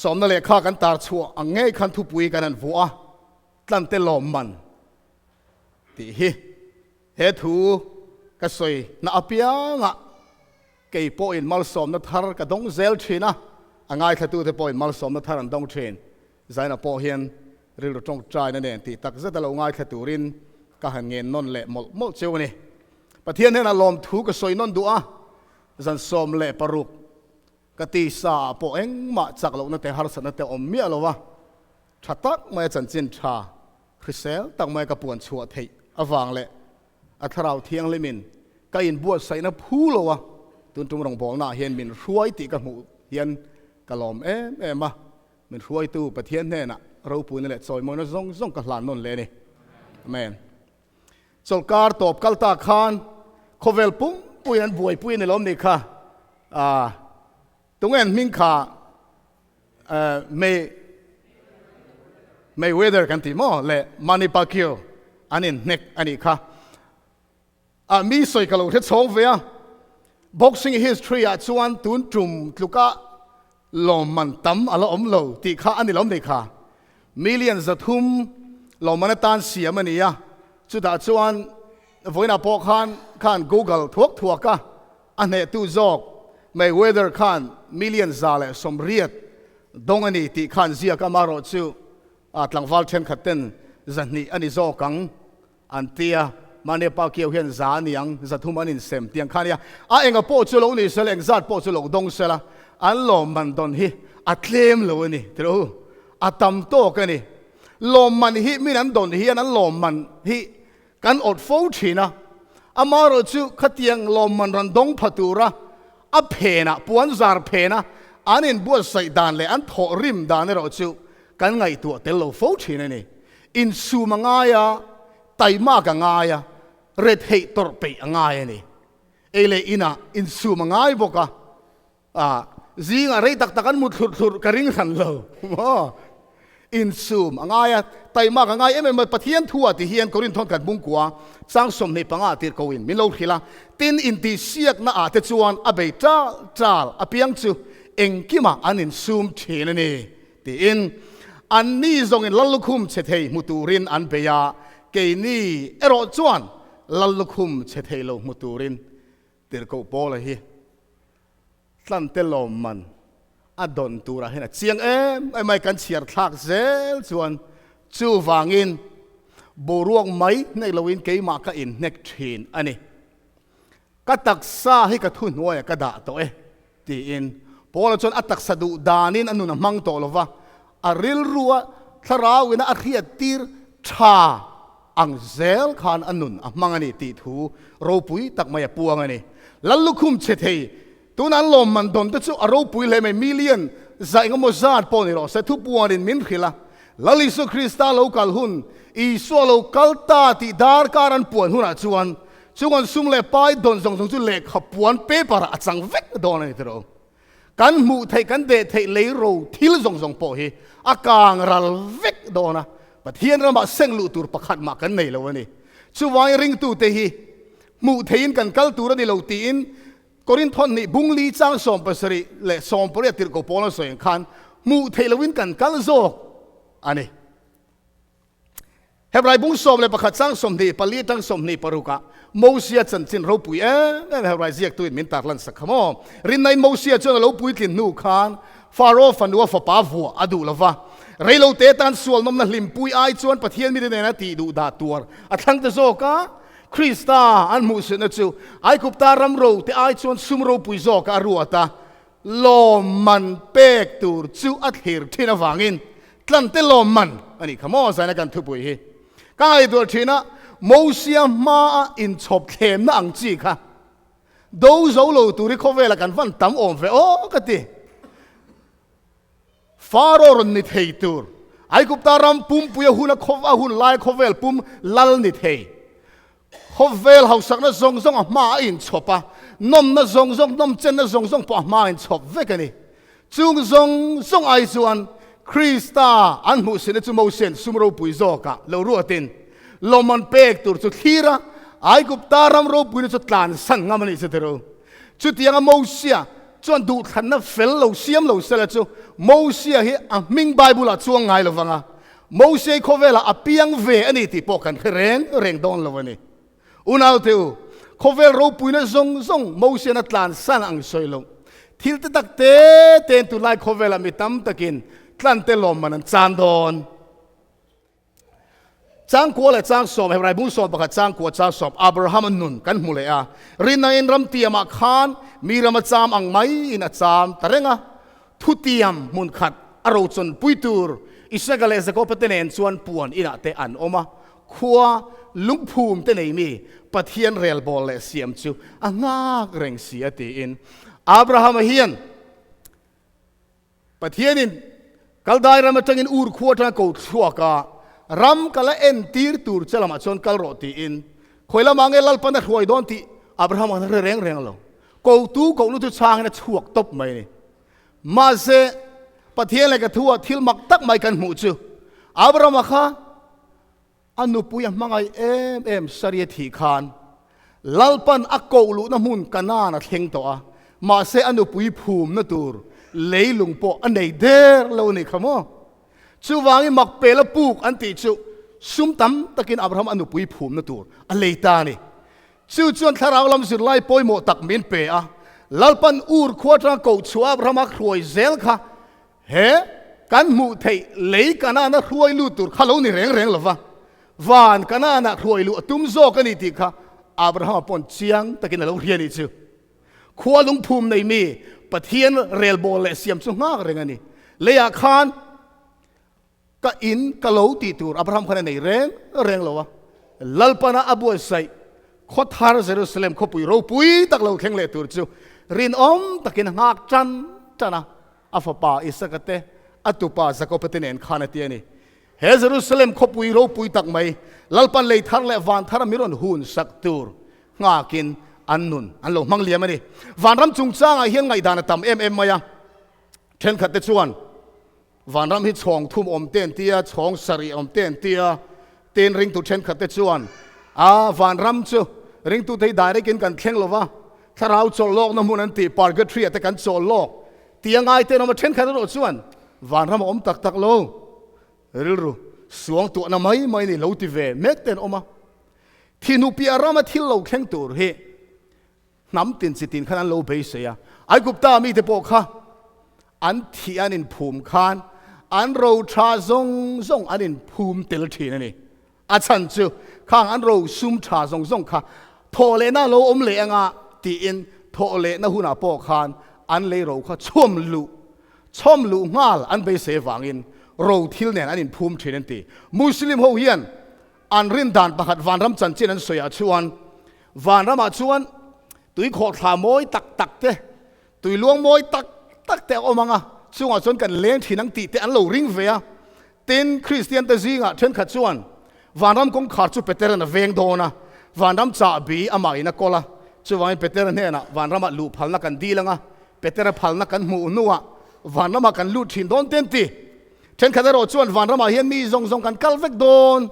Sawmna lehkha kan tar chhuah ang ngei khan thupui kan han vuah a, Tlante lawmman tih hi he thu ka sawi na apiangah kei pawhin malsawmna thar ka dawng zel thin a, a ngaithlatute pawhin malsawmna thar an dawng thin. Zaina pawh hian rilru tawngtaina nen tih tak zeta lo ngaithla turin ka han ngen nawn leh mawlh mawlh cheu a ni. Pathian hnenah lawmthu ka sawi nawn duh a, zan 16 Ka tisa ah pawh engmah chak lohna te harsatna te awm miah lo a, tha tak maia chanchin tha hrisel tak maia ka puan chhuah theih avang leh a thlarau thianghlimin ka inbuatsaihna phu lo a, tun tum rawngbawlna ah hian min hruai tih ka hmuh hian ka lawm em em a, min hruaitu Pathian hnenah ropuina leh chawimawina zawng zawng ka hlan nawn leh a ni. Amen. Chawlhkar tawp kal ta khan khawvel pumpui an buaipui a ni lawm ni kha? Ah, tunge an hming kha May Mayweather kan ti maw le Manny Pacquiao an inhnek a nih kha. Ah, mi sawi ka lo hre chhawng ve a, boxing history ah chuan tun tum tluka lawmman tam a la awm lo tih kha a ni lawm ni kha. Million 300 lawmman atan siam a ni a, chutah chuan vawiinah pawh khan khan Google thuak thuak a, a hnehtu zawk Mayweather khan million 180 dawng a ni tih khan ziak a, amaherawhchu tlangval thenkhat ten 200 a ni zawk ang. An ti a, mahni Pacquiao hian za a ni ang, 300 an insem tih ang kha a nia. A enga pawh chu lo ni sela, engzat pawh chu lo dawng sela, an lawmman dawn hi a tlem lo a ni, ti rawh u. A tam tawk a ni. Lawmman hi min an dawn hian an lawmman hi kan awt fo thin a, amaherawhchu khatiang lawmman rawn dawng pha tura a phenah, puanzar phena an inbuatsaih dan leh an thawhrim dan erawh chu kan ngaihtuah tel lo fo thin a ni. Insum a ngai a, taimak a ngai a, retheih tawrh peih a ngai a ni. Ei leh inah insum a ngai bawk a, ah, zingah rei tak tak an mu thlurh thlurh ka ring hran lo maw. Insum a ngai a, taimak a ngai em em a, Pathian thu ah ti hian Korinthon khat bungkua chang 25 ah tirh ko in min lo hrilh a, tin intihsiakna ah te chuan a bei tal tal apiang chu engkimah an insum thin a ni. Tiin, anni zawngin Lallukhum chhe thei hmu turin an bei a, keini erawh chuan Lallukhum chhe thei lo hmu turin Tirhkoh Paula hi tlante lawmman a dawn turah hian a chiang em em mai, kan chhiar thlak zel chuan chuvangin boruak mai hnek loin keimah ka inhnek thin a ni. Ka taksa hi ka thuhnuaiah ka dah tawh e, tiin Paula chuan a taksa duh danin a nun a hmang tawh lo va, a rilrua thlarauina a hriattir tha ang zel khan a nun a hmang a ni tih thu ropui tak mai a puang a ni. Lal lukhum chhe thei, tuna an lawmman dawn te chu a ropui hle mai, million za engemaw zat pawh ni rawh se, thupuanin min hrilh a, Lal Isua Krista lo kal hun, Isua lo kal ta tih darkar an puan hunah chuan Chung an sum leh pai dawn zawng zawng chu lehkha puan paper ah a chang vek dawn a ni tiraw. Kan hmuh theih kan deh theih lei ro thil zawng zawng pawh hi a kang ral vek dawn a, Pathian ramah seng luh tur pakhat mah kan nei lo a ni. Chuvangin ringtute hi hmuh theihin kan kal tur a ni lo tiin Korinthon nih bung li chang 70 leh 80 tirhkoh pawl an sawi ang khan hmuh theih loin kan kal zawk a ni. Hebrai bung 11 chang 24 atang 26 ah Mosia chanchin ropui em em Hebrai ziaktuin min tarlan sak kha maw? Rinnain Mosia chuan a lo puitlin hnu khan Pharaoh fanua fapa vuah a duh lova, reilote tan sual nawmna hlimpui ai chuan Pathian mite nena tih duh dah tuar a thlang ta zawk a, Krista an hmuhsitna chu Aigupta ram ro te ai chuan sum ropui zawkah a ruat a, Lawmman pek tur chu a thlir thin avangin tlante lawmman a nih kha maw zaina kan thupui hi. Ka ngaihtuah thin a, Mosia hmaa inchhawp thlemna ang chi kha do zo lo tur hi khawvela kan van tam awm ve aw ka ti. Pharaoh rawn ni thei tur, Aigupta ram pumpui a hun a a hun lai khawvel pum lal ni thei. Khawvel hausakna zawng zawng a hma a inchhawp a, nawmna zawng zawng, nawmchenna zawng zawng pawh a hma a inchhawp vek a ni. Chung zawng zawng ai chuan Krista an hmuhsihna chu Mosia'n sum ropui zawkah lo ruatin lawmman pek tur chu thlir a, Aigupta ram ropuina chu tlansan ngam a nih chu ti ru. Chutianga Mosia. chuan duhthlanna fel lo siam lo sela chu Mosia hi a hming Bible-ah chuang ngai lo vang a, Mosia hi khawvelah a piang ve a ni tih pawh kan hre reng reng dawn lo a ni. Unaute u, khawvel ropuina zawng zawng Mosian a tlansan ang sawi lo. Thil te tak te tein tunlai khawvelah mi tam takin tlante lawmman an chan dawn. Changkua leh Changsawm, Hebrai bung 11 Changkua Changsawm, Abrahama nun kan hmu leh a. Rinnain ram tiamah khan mi ram a cham ang maiin a cham ta reng a. Thutiam hmun khat a rochawn pui tur Isaka leh Jakoba te nen chuan puan inah te an awm a. Khua lungphum te nei mi Pathian relbawl leh siam chu a nghak reng si a tiin Abrahama hian Pathianin Kaldai ram atangin Ur khua atanga ko chhuak a, ram ka la entir tur che lamah chuan kal rawh tiin khawi lamah nge Lalpan a hruai dawn tih Abraham khan a hre reng reng lo. Kotu kohna chu changin a chhuak tawp mai a ni. Mahse, Pathian leh ka thu ah thil mak tak mai kan hmuh chu Abrahama kha A nupui a hmangaih em em Sari a thih khan Lalpan a koh luhna hmun Kanaan a thleng tawh a, mahse a nupui phumna tur leilung pawh a nei der lo a nih kha maw? Chuvangin Makpela puk an tih chu sum tam takin Abraham a nupui phumna tur a lei ta a ni. Chu chuan thlarau lam zirlai pawimawh tak min pe a, Lalpan Ur khua atanga koh chhuah Abraham a hruai zel kha He kan hmuh theih lei Kanaan-a hruai lut tur kha lo ni reng reng lova, van Kanaan-ah hruai luh a tum zawk a ni tih kha Abrahama pawn chiang takin a lo hria a nih chu. Khua lungphum nei mi Pathian relbawl leh siam chu nghak reng a ni. Leiah khan ka in ka lo tih tur Abraham khan a nei reng reng lo a, Lalpana a buatsaih Khawthar Jerusalem khawpui ropui tak lo thleng leh tur chu rinawm takin a nghak tan tan a. A fapa Isaka te, a tupa Jakoba te nen khan a ti a ni. He Jerusalem khawpui ropui tak mai, Lalpan lei thar leh van thar a mi rawn hun sak tur nghakin an nun an lo hmang liam a ni. Vanram chungchangah hian ngaihdan a tam em em mai a. Thenkhat te chuan vanram hi chhawng thum awm te an ti a, chhawng sarih awm te an ti a. Tin, ringtu thenkhat te chuan, A, vanram chu ringtute hi direct in kan thleng lo va, Thlarau chawlh lawkna hmun an tih Purgatory ah te kan chawl lawk tih a ngai te an awm a, thenkhat erawh chuan vanram a awm tak tak lo, rilru suang tuahna mai mai ni lo ti ve mek te an awm a. Thihnu piah rama thil lo thleng tur hi hnam tin chi tin khan an lo beisei a, Aigupta mite pawh kha an thih an inphum khan an ro tha zawng zawng an inphum tel thin a ni. A chhan chu khang an ro sum tha zawng zawng kha thawh lehna lo awm leh anga tiin thawh lehna hunah pawh khan an lei ro kha chhawm luh chhawm luh nghal an beisei avangin ro thil nen an inphum thin an ti. Muslim ho hian an rin dan pakhat vanram chanchin an sawiah chuan vanramah chuan tuikhawhthla mawi tak tak te Tui luang mawi tak tak te a awm ang a, chungah chuan kan leng thin ang tih te an lo ring ve a. Tin, Kristian te zingah thenkhat chuan vanram kawngkhar chu Petera'n a veng dawn a, vanram chahbi amahin a kawl a, chuvangin Petera hnenah vanramah luh phalna kan dil ang a, Petera phalna kan hmuh hnuah vanramah kan lut thin dawn te an ti. Thenkhat erawh chuan vanramah hian mi zawng zawng kan kal vek dawn.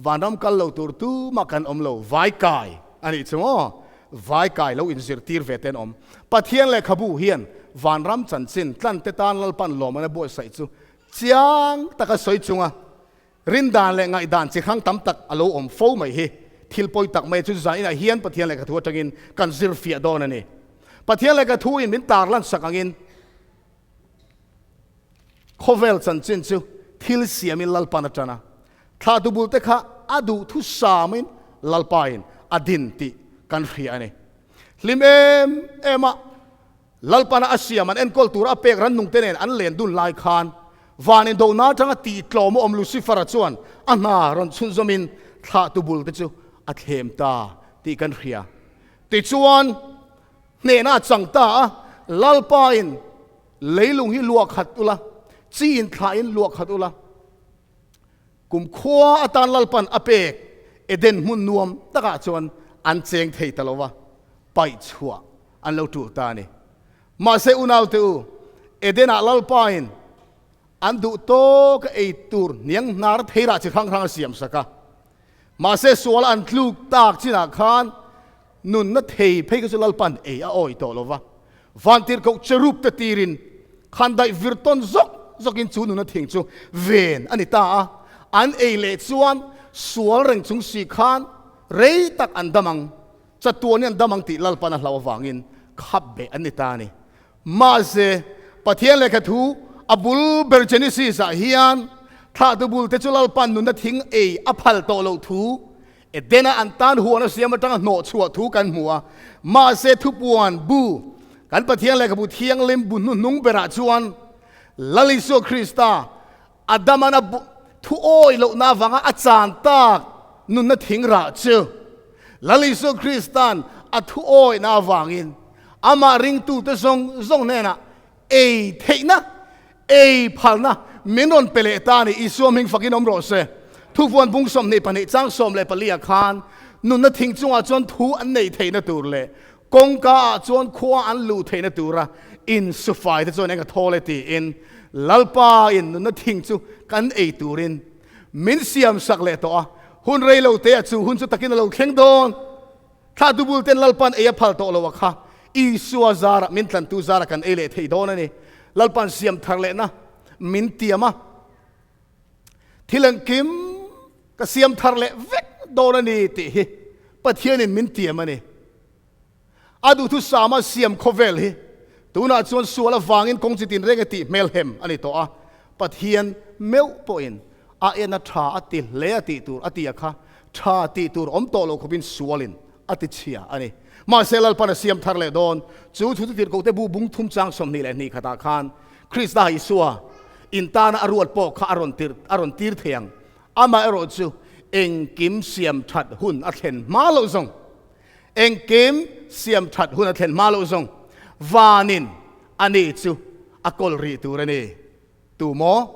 Vanram kal lo tur tumah kan awm lo, vai kai a nih chu maw? Vai kai lo inzirtir ve te an awm. Pathian lehkhabu hian vanram chanchin tlante tan Lalpan lawmana buatsaih chu chiang taka sawi chunga rindan leh ngaihdan chi hrang tam tak a lo awm fo mai hi thil pawi tak mai chu zan inah hian Pathian lehkhathu atangin kan zir fiah dawn a ni. Pathian lehkhathu in min tarlan sak angin Khawvel chanchin chu thil siamin Lalpan a ṭan a, thlahtu bulte kha a duh thu samin Lalpain a din tih kan hria a ni. Hlim em em a, Lalpana a siam an enkawl tura a pek rannungte nen an len dun lai khan van indona aṭanga tihtlawm a awm Lucifer-a chuan a hna rawn chhunzawmin thlahtu bulte chu a thlem ta tih kan hria. Tichuan, hnehna a chang ta a, Lalpain leilung hi luah khat ula, chi in thlah in luah khat ula, kum khua atan Lalpan a pek Eden hmun nuam takah chuan an cheng thei ta lo va, paih chhuah an lo tul ta a ni. Mahse unaute u, Edenah Lalpain an duh tawka ei tur hniang hnar theirah chi hrang hrang a siam sak a, mahse sual an tluk tak chinah khan Nunna thei phei kha chu Lalpan ei a awi tawh lo va. Vantirhkoh cherub te tirin khandaih vir tawn zawk zawkin chu nuna thing chu ven a ni ta a. An ei leh chuan sual reng chung si khan rei tak an dam ang, chatuan hi an dam ang tih Lalpan a hlauh avangin khap beh an ni ta a ni. Mahse, Pathian lehkha thu a bul ber Genesis ah hian thlahtu bul te chu Lalpan nunna thing ei a phal tawh loh thu, Edena an tan huan a siam atanga hnawh chhuah thu kan hmu a. Mahse, thupuan bu, kan Pathian lehkhabu thianghlim bu hnuhnung berah chuan Lal Isua Krista Adama'n a thu awi lohna avanga a chan tak nunna thing rah chu Lal Isua Krista'n a thu awihna avangin amah ringtute zawng zawng hnenah ei theihna, ei phalna min rawn pe leh ta a ni. Isua hming fakin awm rawh se. Thuvuan bung 22 chang 14 ah khan nunna thing chungah chuan thu an neih theihna tur leh Kawngka ah chuan khua an luh theihna tura insufai te chuan eng a thawl e tiin Lalpa in nunna thing chu kan ei turin min siam sak leh tawh a, hun rei lo te ah chu hun chu takin a lo thleng dawn. Thla dubul ten Lalpan ei a phal tawh lo a kha Isua zarah min tlantu zarah kan ei leh thei dawn a ni. Lalpan siam thar lehna min tiam a, thil engkim ka siam thar leh vek dawn a ni tih hi Pathianin min tiam a ni. A duhthusama siam khawvel hi tunah chuan sual avangin kawng chi tinreng e tih hmelhem a ni tawh a, Pathian meuh pawhin a en a tha a ti hle a tih tur a ti a kha tha tih tur awm tawh lo khawpin sualin a ti chhia a ni. Mahse Lalpan a siam thar leh dawn chu thu chu tirhkohte bu bung thum chang 22 khatah khan Krista Isua in tana a ruat pawh kha a rawn tir a rawn tir thei ang. Amaherawh chu engkim siam that hun a thlen hma loh zawng, engkim siam that hun a thlen hma loh zawng vanin a ni chu a kawl rih tur a ni. Tu maw?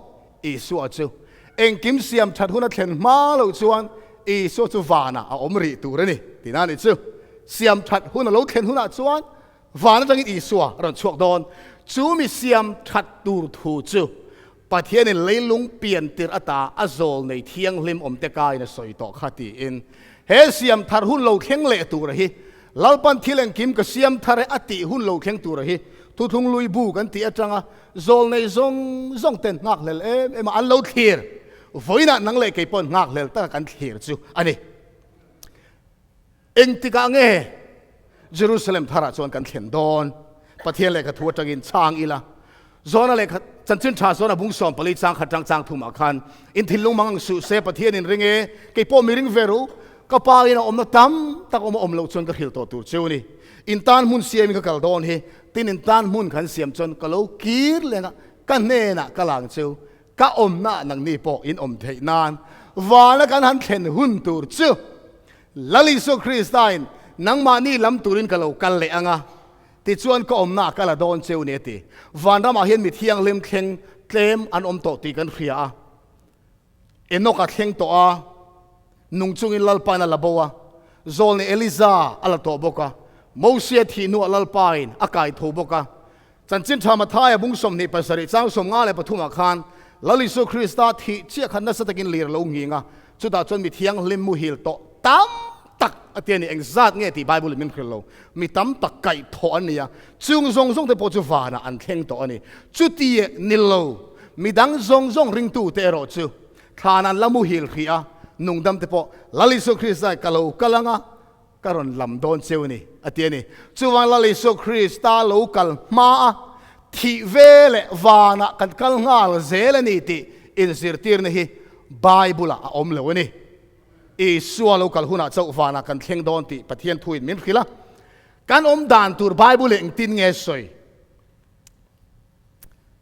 Isua chu. Engkim siam that hun a thlen hma loh chuan Isua chu vanah a awm rih tur a ni tihna a ni chu. Siam that hun a lo thlen hunah chuan Van atangin Isua a rawn chhuak dawn. Chu mi siam that tur thu chu Pathianin leilung pian tirh ata a zawl nei thianghlim awmte kaiin a sawi tawh kha tiin he siam thar hun lo thleng leh tura hi Lalpan thil engkim ka siam thar e a tih hun lo thleng tura hi thuthlung lui bu kan tih atanga zawl nei zawng zawng ten nghakhlel em em a an lo thlir vawiinah nang leh kei paw'n nghakhlel taka kan thlir chu a ni. Engtikah nge Jerusalem tharah chuan kan thlen dawn? Pathian lehkha thu atangin chhang ila. Zawna lehkha chanchin tha zawn a bung 14 chang khat tang chang thumah khan in thinlung mang ang suh se Pathian in ring e, kei pawh mi ring ve ru, ka pa in a awmna tam tak awm a awm loh chuan ka hrilh tawh tur cheu ni. In tan hmun siamin ka kal dawn hi, tin in tan hmun kan siam chuan ka lo kir leng a, ka hnenah ka lang cheu, ka awmna nangni pawh in awm theih nan vana kan han thlen hun tur chu Lal Isua Kristain nangmahni lam turin ka lo kal leh ang a, tichuan ka awmnaah ka la dawn cheu ni a ti. Vanramah hian mi thianghlim thleng tlem an awm tawh tih kan hria a. Enoch-a thleng tawh a, nung chungin Lalpain a la bo a, Zawlni Eliza a la tawh bawk a, Mosia thih hnuah Lalpain a kai tho bawk a. Chanchin Tha Mathaia bung 27 chang 53 ah khan Lal Isua Krista thih chiah khan nasa takin lir a lo nghing a, chutah chuan mi thianghlim muhil tawh tam tak a ti a ni. Engzat nge tih Bible in min hrilh lo. Mi tam tak kaih thawh an ni a, chung zawng zawng te pawh chu vanah an thleng tawh a ni. Chuti ni lo, mi dang zawng zawng ringtute erawh chu thlan an la muhil hrih a, nungdam te pawh Lal Isua Krista ka lo kal ang a, Ka rawn lam dawn cheu a ni, a ti a ni. Chuvang Lal Isua Krista lo kal hma a, thih ve leh vanah kan kal nghal zel a ni tih inzirtirna hi Bible-ah a awm lo a ni. Isua lo kal hunah chauh vanah kan thleng dawn tih Pathian thuin min hrilh a. Kan awm dan tur Bible engtin nge sawi?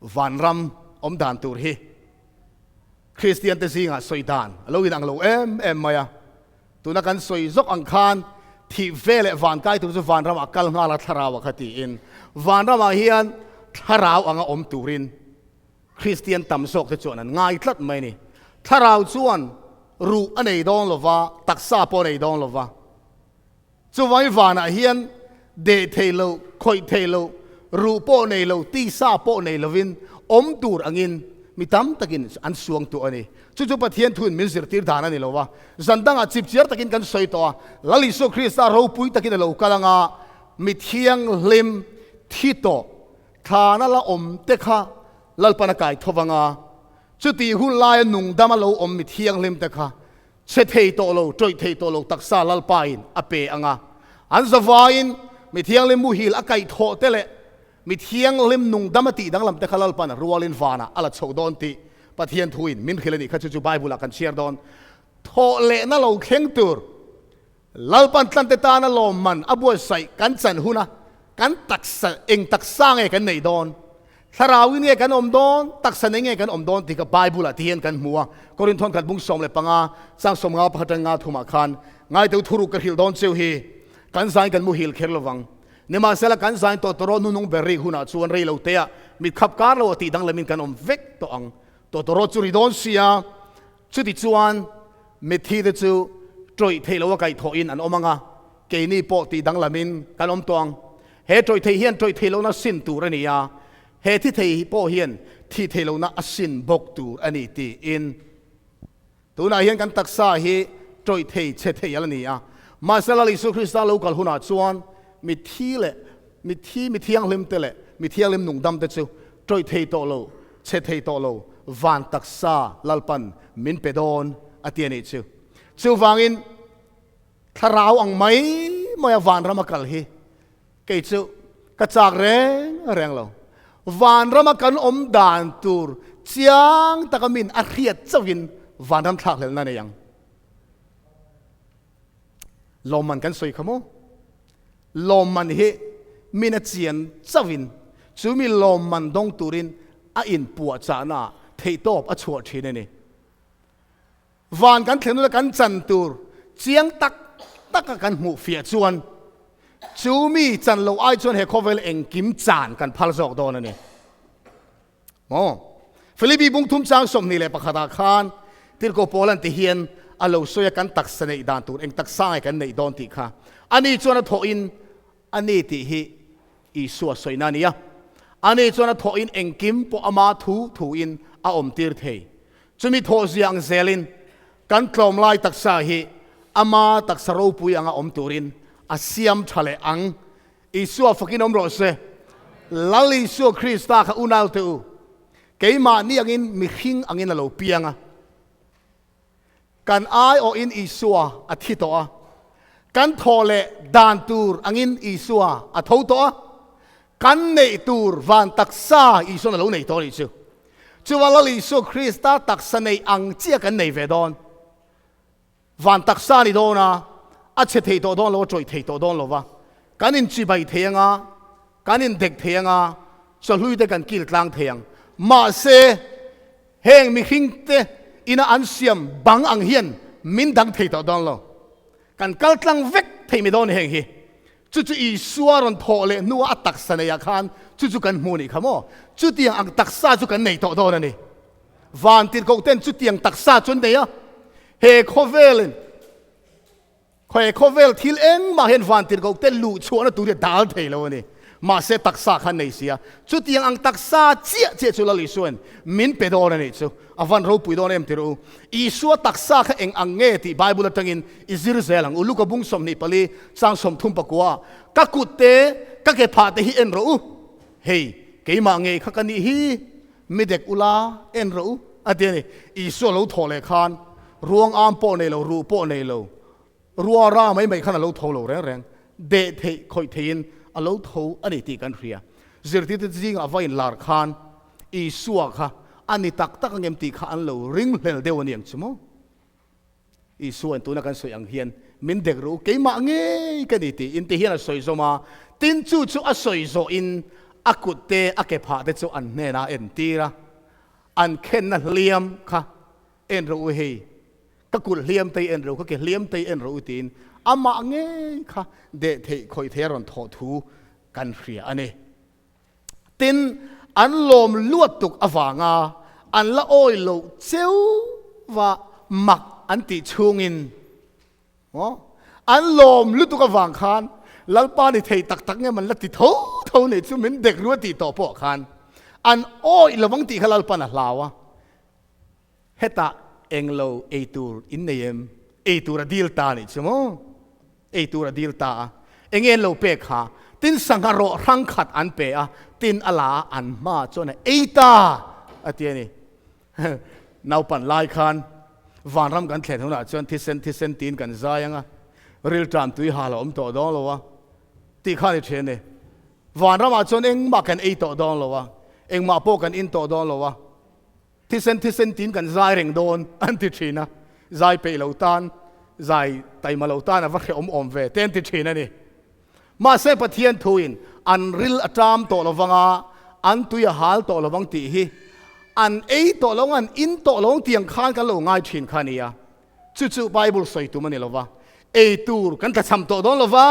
Vanram awm dan tur hi Kristiante zingah sawi dan a lo inang lo em em mai a. Tuna kan sawi zawk ang khan thih ve leh van kai tur chu vanramah kal nghal a thlarau a kha tiin vanramah hian thlarau anga awm turin Kristian tam zawk te chuan an ngai tlat mai a ni. Thlarau chuan ruh a nei dawn lova, taksa pawh a nei dawn lova. Chuvangin vanah hian deh thei lo, khawih thei lo, ruh pawh nei lo, tisa pawh nei lovin awm tur angin mi tam takin an suang tuah a ni. Chu chu Pathian thuin min zirtir dan a ni lo va. Zan dangah chipchiar takin kan sawi tawh a, Lal Isua Krista ropui takin a lo kal anga mi thianghlim. Thi tawh, thlana la awm te kha Lalpan a kai tho vang a, chutih hun laia nungdama lo awm mi thianghlim te kha chhe thei tawh lo, ṭawih thei tawh lo taksa Lalpain a pe ang a. An zavaiin mi thianghlim muhil a kaih thawh te leh mi thianghlim nungdama tih danglam te kha Lalpan rualin vanah a la chhoh dawn tih Pathian thuin min hrilh a nih kha chu chu Bible-ah kan chhiar dawn. Thawh lehna lo thleng tur Lalpan tlante tana lawmman a buatsaih kan chan huna kan taksa eng taksa nge kan neih dawn? Thlarauin nge kan awm dawn? Taksa nei nge kan awm dawn tih kha Bible-ah ti hian kan hmu a. Korinthon khat bung 15 chang 50 pakhat atang nga thumah khan ngaiteu thuruk ka hrilh dawn cheu hi kan zain kan muhil kher lovang. Nimahsela kan zain tawh tawh rawh nunung ber rik hunah chuan rei lo teah mit khap kar lo a tih danglamin kan awm vek tawh ang. Tawh tawh rawh chu ri dawn sia. Chutichuan, mitthite chu ṭawih theih loa kaihthawhin an awm ang a, keini pawh tih danglamin kan awm tawh ang. He ṭawih theih hian ṭawih theih lohna sin tur a ni a, he thi thei pawh hian thi theih lohna a sin bawk tur a ni tiin. Tunah hian kan taksa hi ṭawih thei chhe thei a la ni a, mahse Lal Isua Krista lo kal hunah chuan mitthi leh mitthi mi thianghlimte leh mi thianghlim nungdamte chu ṭawih thei tawh lo, chhe thei tawh lo, van taksa Lalpan min pe dawn a ti a nih chu. Chuvangin thlarau ang mai maia vanrama kal hi kei chu ka chak reng reng lo. Vanrama kan awm dan tur chiang taka min a hriat chauhin vanram thlakhlelhna nei ang. Lawmman kan sawi kha maw? Lawmman hi min a chian chauhin chu mi lawmman dawng turin a inpuahchahna ah theihtawp a chhuah thin a ni. Van kan thlen huna kan chan tur chiang tak taka kan hmuh fiah chuan chu mi chan loh ai chuan he khawvel engkim chan kan phal zawk dawn a ni. Maw? Filipi bung thum chang 21 ah khan Tirhkoh Paul an ti hian a lo sawi a kan taksa neih dan tur eng taksa nge kan neih dawn tih kha ani chuan a thawhin a ni tih hi Isua sawina a ni a. Ani chuan a thawhin engkim pawh ama thu thuin a awm tir thei. Chumi thawh zia ang zelin kan tlawmlai taksa hi ama taksa ropui anga awm turin a siam tha leh ang. Isua fakin awm rawh se. Lal Isua Krista kha unau teh u, keimahni angin mihring angin a lo piang a. Kan aiawhin Isua a thi tawh a. Kan thawh leh dan tur angin Isua a tho tawh a. Kan neih tur van taksa Isuan a lo nei tawh a nih chu. Chuva Lal Isua Krista taksa neih ang chiah kan nei ve dawn. Van taksa a ni dawn a, a chhe thei tawh dawn lo, a tawih thei tawh dawn lo va. Kan inchibai thei ang a, kan indek thei ang a, chawhlui te kan kil tlang thei ang. Mahse, heng mihringte ina an siam bang ang hian min dang thei tawh dawn lo. Kan kal tlang vek thei mai dawn heng hi. Chu chu Isua rawn thawh leh hnua a taksa neiah khan chu chu kan hmu nih kha maw? Chutiang ang taksa chu kan nei tawh dawn a ni. Van tirhkoh ten chutiang taksa chu an nei a, he khawvelin he khawvel thil engmah hian van tirhkoh te luh chhuahna tur hi a dal thei lo a ni. Mahse taksa kha an nei si a, chutiang ang taksa chiah chiah chu Lal Isuain min pe dawn a nih chu. A van ropui dawn em tirh u. Isua taksa kha eng ang nge tih Bible atangin i zir zel ang u. Luka bung 24 chang 34 Ka kut te, ka ke phah te hi en rawh u. Hei, keimah ngei kha ka nih hi, mi dek ula en rawh u a ti a ni. Isua lo thawh leh khan ruang am pawh nei lo, ruh pawh nei lo, rua ra mai mai khan a lo tho lo reng reng. Deh theih, khawih theihin a lo tho a ni tih kan hria. Zirtirte zingah va inlar khan Isua kha a ni tak tak angem tih kha an lo ringhlel deuh a ni ang chu maw? Isuain tuna kan sawi ang hian min dek ru, keimah ngei ka ni tiin ti hian a sawi zawm a, tin chu chu a sawi zawhin a kut te a ke phah te chu an hnenah a entir a, an khenna hliam kha en rawh u hei, ka kut hliam te hi en rawh u, ka ke hliam te hi en rawh u tiin amah ngei kha deh theih khawih theih a rawn thawh thu kan hria a ni. Tin, an lawm luat tuk avanga an la awi loh cheu va mak an tih chhungin maw an lawm lutuk avang khan Lalpa ni thei tak tak nge man la ti tho tho nei chu min dek rua tih tawh pawh khan an awi lovang tih kha Lalpan a hlau a. Hetah englo ei tur in nei em? Ei tur a dil ta nih chu maw? Ei tur a dil ta a. Enge an lo pek kha? Tin sangha rawh hrang khat an pe a, tin a la a, an hmaah chuan a ei ta a ti a ni. Naupan lai khan vanram kan thlen hunah chuan thisen thisen tiin kan zai ang a, rilṭam tui hal a awm tawh dawn lo a tih kha a ni ṭhin a ni. Vanramah chuan engmah kan ei tawh dawn lo a, engmah pawh kan in tawh dawn lo a, thisen thisen tiin kan zai reng dawn an ti ṭhin a, zai peih lo tan, zai taima lo tan a va hrehawm awm ve te an ti ṭhin a ni. Mahse Pathian thuin an ril a ṭam tawh lo vang a, an tui a hal tawh lo vang tih hi an ei tawh lo ang, an in tawh lo ang tiang khan kan lo ngai ṭhin kha a ni a. Chu chu Bible sawi tum a ni lo va, ei tur kan tlachham tawh dawn lo va,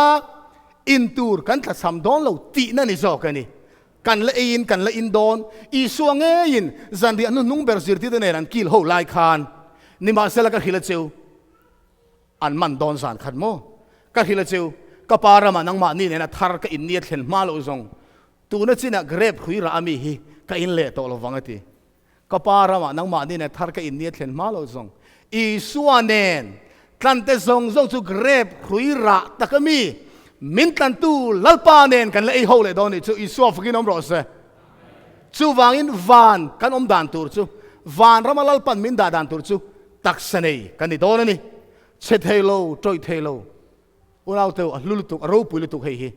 in tur kan tlachham dawn lo tihna ni zawk a ni. Kan la eiin kan la in dawn. Isua ngeiin zanriah hnuhnung ber zirtirte nen an kil ho lai khan, Nimahsela ka hrilh a cheu, an man dawn zan khat maw? Ka hrilh a cheu, ka pa ramah nangmahni nena thar ka in nia thlen hma loh zawng, tuna chinah grape hrui rah ami hi ka in leh tawh lo vang a ti. Ka pa ramah nangmahni nen thar ka in nia thlen hma lo zawng. Isua nen tlante zawng zawng chu grape hrui rah tak ami min tlantu Lalpa nen kan la ei ho leh dawn nih chu Isua fakin awm rawh se. Chuvangin van kan awm dan tur chu van rama Lalpan min dah dan tur chu taksa nei kan ni dawn a ni. Chhe thei lo, tawih thei lo. Unau teu a hlu lutuk, a ropui lutuk hei hi.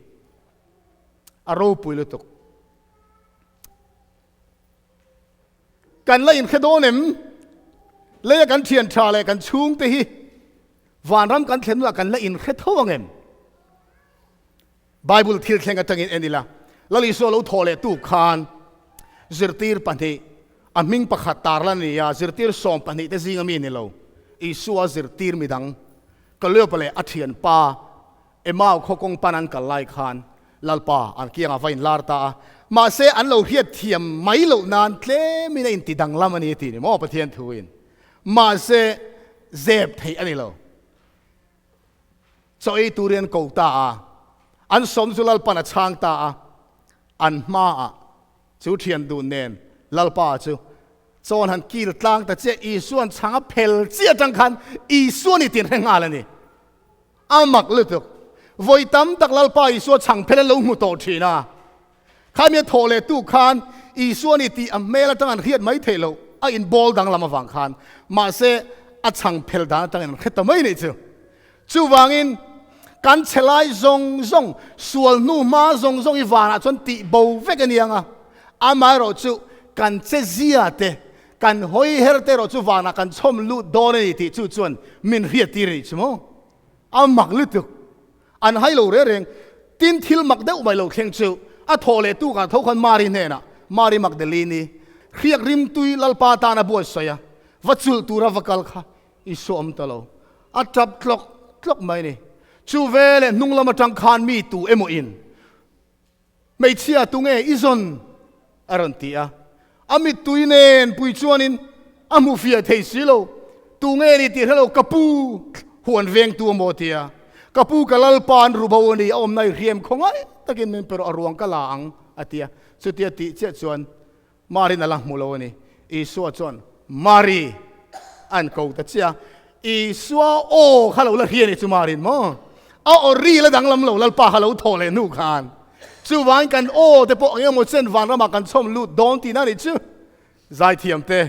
A ropui lutuk. Kan la inhre dawn em? Leia kan thian tha leh kan chhungte hi vanram kan thlen hnuah kan la inhre tho ang em? Bible thil thleng atangin en ila, Lal Isua lo thawh leh tu khan zirtir pahnih, a hming pakhat tarlan a ni a, zirtir 12 te zinga mi ni lo, Isua zirtir midang, Kaleopa leh a thianpa Emau khaw kawng pan an kal lai khan Lalpa an kiangah va inlar ta a, mahse an lo hriat thiam mai loh nan tlemin a inti danglam a ni tih ni maw Pathian thuin. Mahse zep theih a ni lo. Chaw ei turin an ko ta a, an sawm chu Lalpan a chhang ta a, an hmaah chu thian duh nen Lalpa chu chawn han kil tlang ta chiah Isuan chhang a phel chiah atang khan Isua ni tin hre nghal a ni. A mak lutuk. Vawi tam tak Lalpa Isua chhang phel an lo hmu tawh thin a. Khami a thawh leh tu khan Isua ni tih a hmel atang an hriat mai theih loh, a inbawl danglam avang khan. Mahse, a chhang phel dan atangin an hre ta mai nih chu. Chuvangin, kan chhe lai zawng zawng, sual hnu hma zawng zawng i vanah chuan tih bo vek a ni ang a. Amaherawh chu kan che zia te, Kan hawi her te erawh chu vanah kan chhawm lut dawn a ni tih chu chuan min hriat tir a nih chu maw? A mak lutuk. An hai lo reng reng. Tin thil mak deuh mai lo thleng chu a thawh leh tukah tho khan Mari hnenah, Mari Magdalene-i, hriak rimtui Lalpa tana buatsawi a, va chulh tura va kal kha i sawm ta lo. A tap tlawk tlawk mai a ni. Chu veleh hnung lam atang khan mi tu emaw in Hmeichhia tu nge i zawn? a rawn ti a. A mittui nen pui chuanin a hmu fiah thei si lo. Tu nge ni tih hre lo, ka pu huan vengtu a maw ti a. Ka pu ka lalpa an ru bo a ni, a awmna i hriam khawngaih takin min pe rawh, a ruang ka la ang a ti a. Chutia tih chiah chuan Marin a la hmu lo a ni. Isua chuan, Mari! an ko ta chiah a. Isua aw kha lo la hria ni chu Marin maw? A aw ri la danglam lo, Lalpa kha lo thawh leh hnu khan. Chuvangin kan aw te pawh engemaw chen vanramah kan chhawm lut dawn tihna a nih chu. Zaithiam te,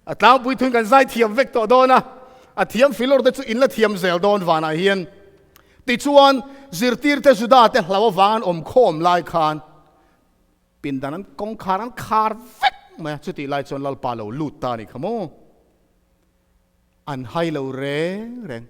a tlangpui thun kan zaithiam vek tawh dawn a, a thiam filawr te chu in la thiam zel dawn vanah hian. Tichuan, zirtirte Juda te hlau avang an awm khawm lai khan, Pindan an kawngkhar an khar vek mai a, chutih lai chuan Lalpa lo lut ta a nih kha maw? An hai lo reng reng.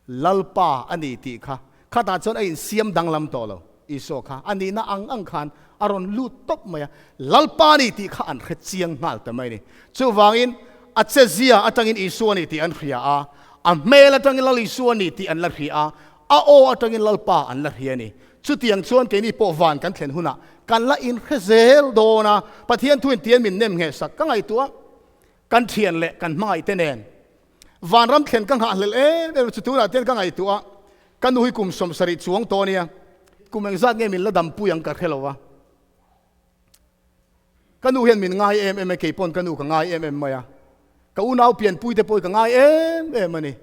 Lalpa a ni tih kha khatah chuan a insiam danglam tawh lo. Isua kha a nihna ang ang khan a rawn lut tawp mai a, Lalpa a ni tih kha an hre chiang nghal ta mai a ni. Chuvangin a chezia atangin Isua a ni tih an hria a, a hmel atangin Lal Isua a ni tih an la hria a, a aw atangin Lalpa an la hria a ni. Chutiang chuan keini pawh van kan thlen hunah kan la inhre zel dawn a, Pathian thuin tian min nem ngheh sak ka ngaihtuah kan thian leh kan hmangaih te nen vanram thlen ka nghahhlelh em em chu tunah tian ka ngaihtuah a, ka nu hi kum 70 chuang tawh ania, kum engzat nge min la dampui ang ka hre lo a, ka nu hian min ngai em em a, kei pawn ka nu ka ngai em em mai a, ka unau pianpui te pawh hi ka ngai em em a ni.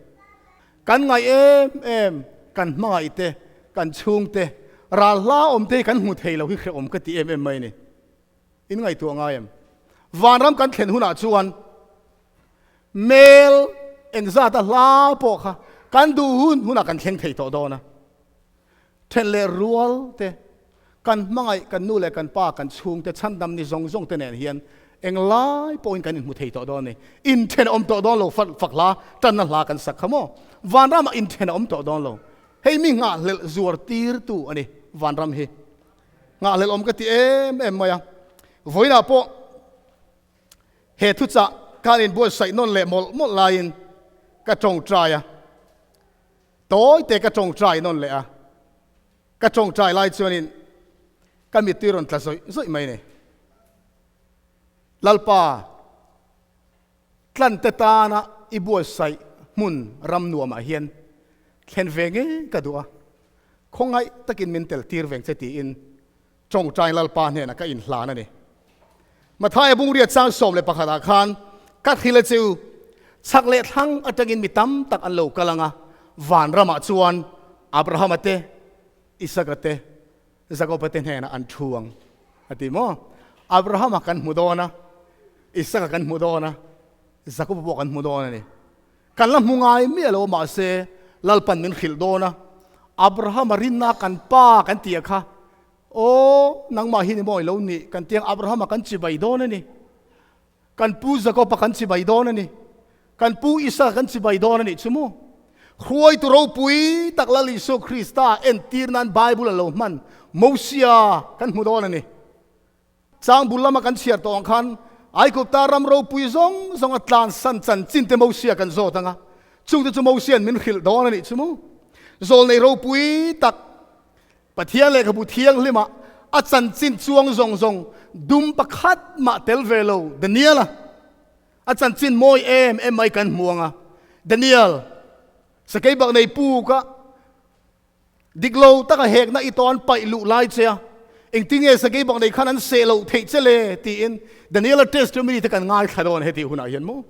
Kan ngaih em em, kan hmangaih te, kan chhung te, Ral hla awm te hi kan hmu thei lo hi hrehawm ka ti em em mai a ni. In ngaihtuah ngai em? Vanram kan thlen hunah chuan mel engzata hla pawh kha kan duh hun hunah kan thleng thei tawh dawn a. Then leh rual te, kan hmangaih kan nu leh kan pa, kan chhungte chhandam ni zawng zawng te nen hian englai pawhin kan inhmu thei tawh dawn a ni. Inthen a awm tawh dawn lo, fak hla, tanna hla kan sak kha maw? Vanramah inthen a awm tawh dawn lo. Hei mi nghahhlelh zuar tirtu a ni vanram hi. Nghahhlelh awm ka ti em em mai a. Vawiinah pawh he thuchah khan inbuatsaih nawn leh mawlh mawlh laiin ka tawngtai a. Tawi te ka tawngtai nawn leh a. Ka tawngtai lai chuanin ka mittui rawn tla zawih zawih mai a ni. Lalpa. Tlante tana i buatsaih hmun ram nuamah hian thlen ve ngei ka duh a, khawngaih takin min tel tir veng che tiin tawngtai Lalpa hnenah ka inhlan a ni. Mathaia bungriat chang 11 ah khan ka hrilh a che u, chhak leh thlang atangin mi tam tak an lo kal ang a, vanramah chuan Abrahama te, Isaka te, Jakoba te hnenah an thu ang a ti maw? Abrahama kan hmu dawn a, Isaka kan hmu dawn a, Jakoba pawh kan hmu dawn a ni. Kan la hmu ngai miah lo mahse Lalpan min hrilh dawn a, Abrahama rinna kan pa kan tih a kha, aw nangmah hi ni maw i lo nih kan tiang Abrahama kan chibai dawn a ni. Kan pu Jakoba kan chibai dawn a ni. Kan pu Isaka kan chibai dawn a nih chu maw? Hruaitu ropui tak Lal Isua Krista entir nan Bible a lo hman Mosia kan hmu dawn a ni. Chang bul lama kan chhiar tawh ang khan Aigupta ram ropui zawng zawng a tlansan chanchin te Mosia kan zawt ang a, chungte chu Mosia'n min hrilh dawn a nih chu maw? Zawlnei ropui tak Pathian lehkhabu thianghlima a chanchin chuang zawng zawng dum pakhat mah tel ve lo Daniel-a a chanchin mawi em em mai kan hmu ang a. Daniel, sakei bak nei puk a dik lo taka hekna i tawn paih luh lai che a, engtinge sakei bak nei khan an seh loh theih che le tiin Daniel-a testimony te kan ngaithla dawn hetih hunah hian maw?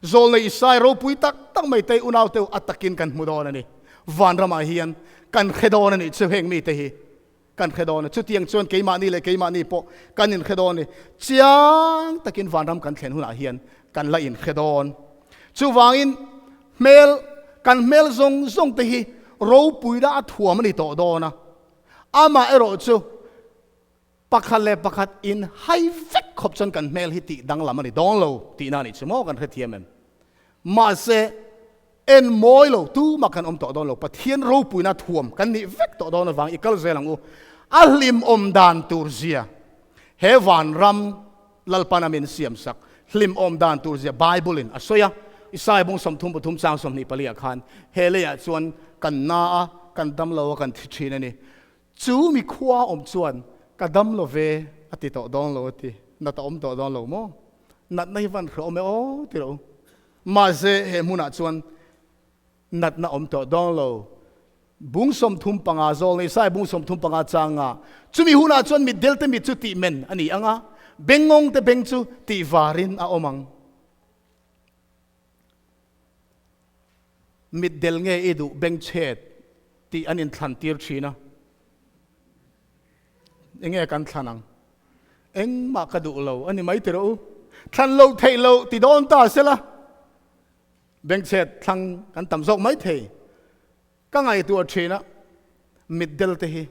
Zawlnei Isai ropui tak tak mai te unau teu a takin kan hmu dawn a ni. Vanramah hian kan hre dawn a nih chu heng mite hi kan hre dawn a. Chutiang chuan keimahni leh keimahni pawh kan inhre dawn a ni. Chiang takin vanram kan thlen hunah hian kan la inhre dawn. Chuvangin hmel kan hmel zawng zawng te hi ropuina a thuam a ni tawh dawn a. Amaherawh chu Pakhat leh pakhat in hai vek khawp chuan kan hmel hi tih danglam a ni dawn lo tihna a nih chu maw kan hrethiam em? Mahse, en mawi lo tumah kan awm tawh dawn lo, Pathian ropuina thuam kan nih vek tawh dawn avang i kal zel ang u. A hlimawm dan tur zia he vanram Lalpana min siamsak hlimawm dan tur zia Bible in a sawi a, Isaiah bung 33 chang 24 ah khan he leiah chuan kan na a, kan dam lo a, kan thi thin a ni. Chu mi khua awm chuan ka dam lo ve a ti tawh dawn lo a ti. Nat a awm tawh dawn lo maw? Natna hi van hre awm e aw ti lo. Mahse he hmunah chuan natna awm tawh dawn lo. Bung 35 zawl nei sai bung 35 changa chumi hunah chuan mitdel te mit chu tih men a ni ang a, bengngawng te beng chu tih varin a awm ang. Mitdel nge i duh bengchhet tih an inthlan tir thin a, enge kan thlan ang? Engmah ka duh lo a ni mai ti rawh u. Thlan loh theih loh ti dawn ta sela, bengchhet thlang kan tam zawk mai thei. Ka ngaihtuah thin a, mitdel te hi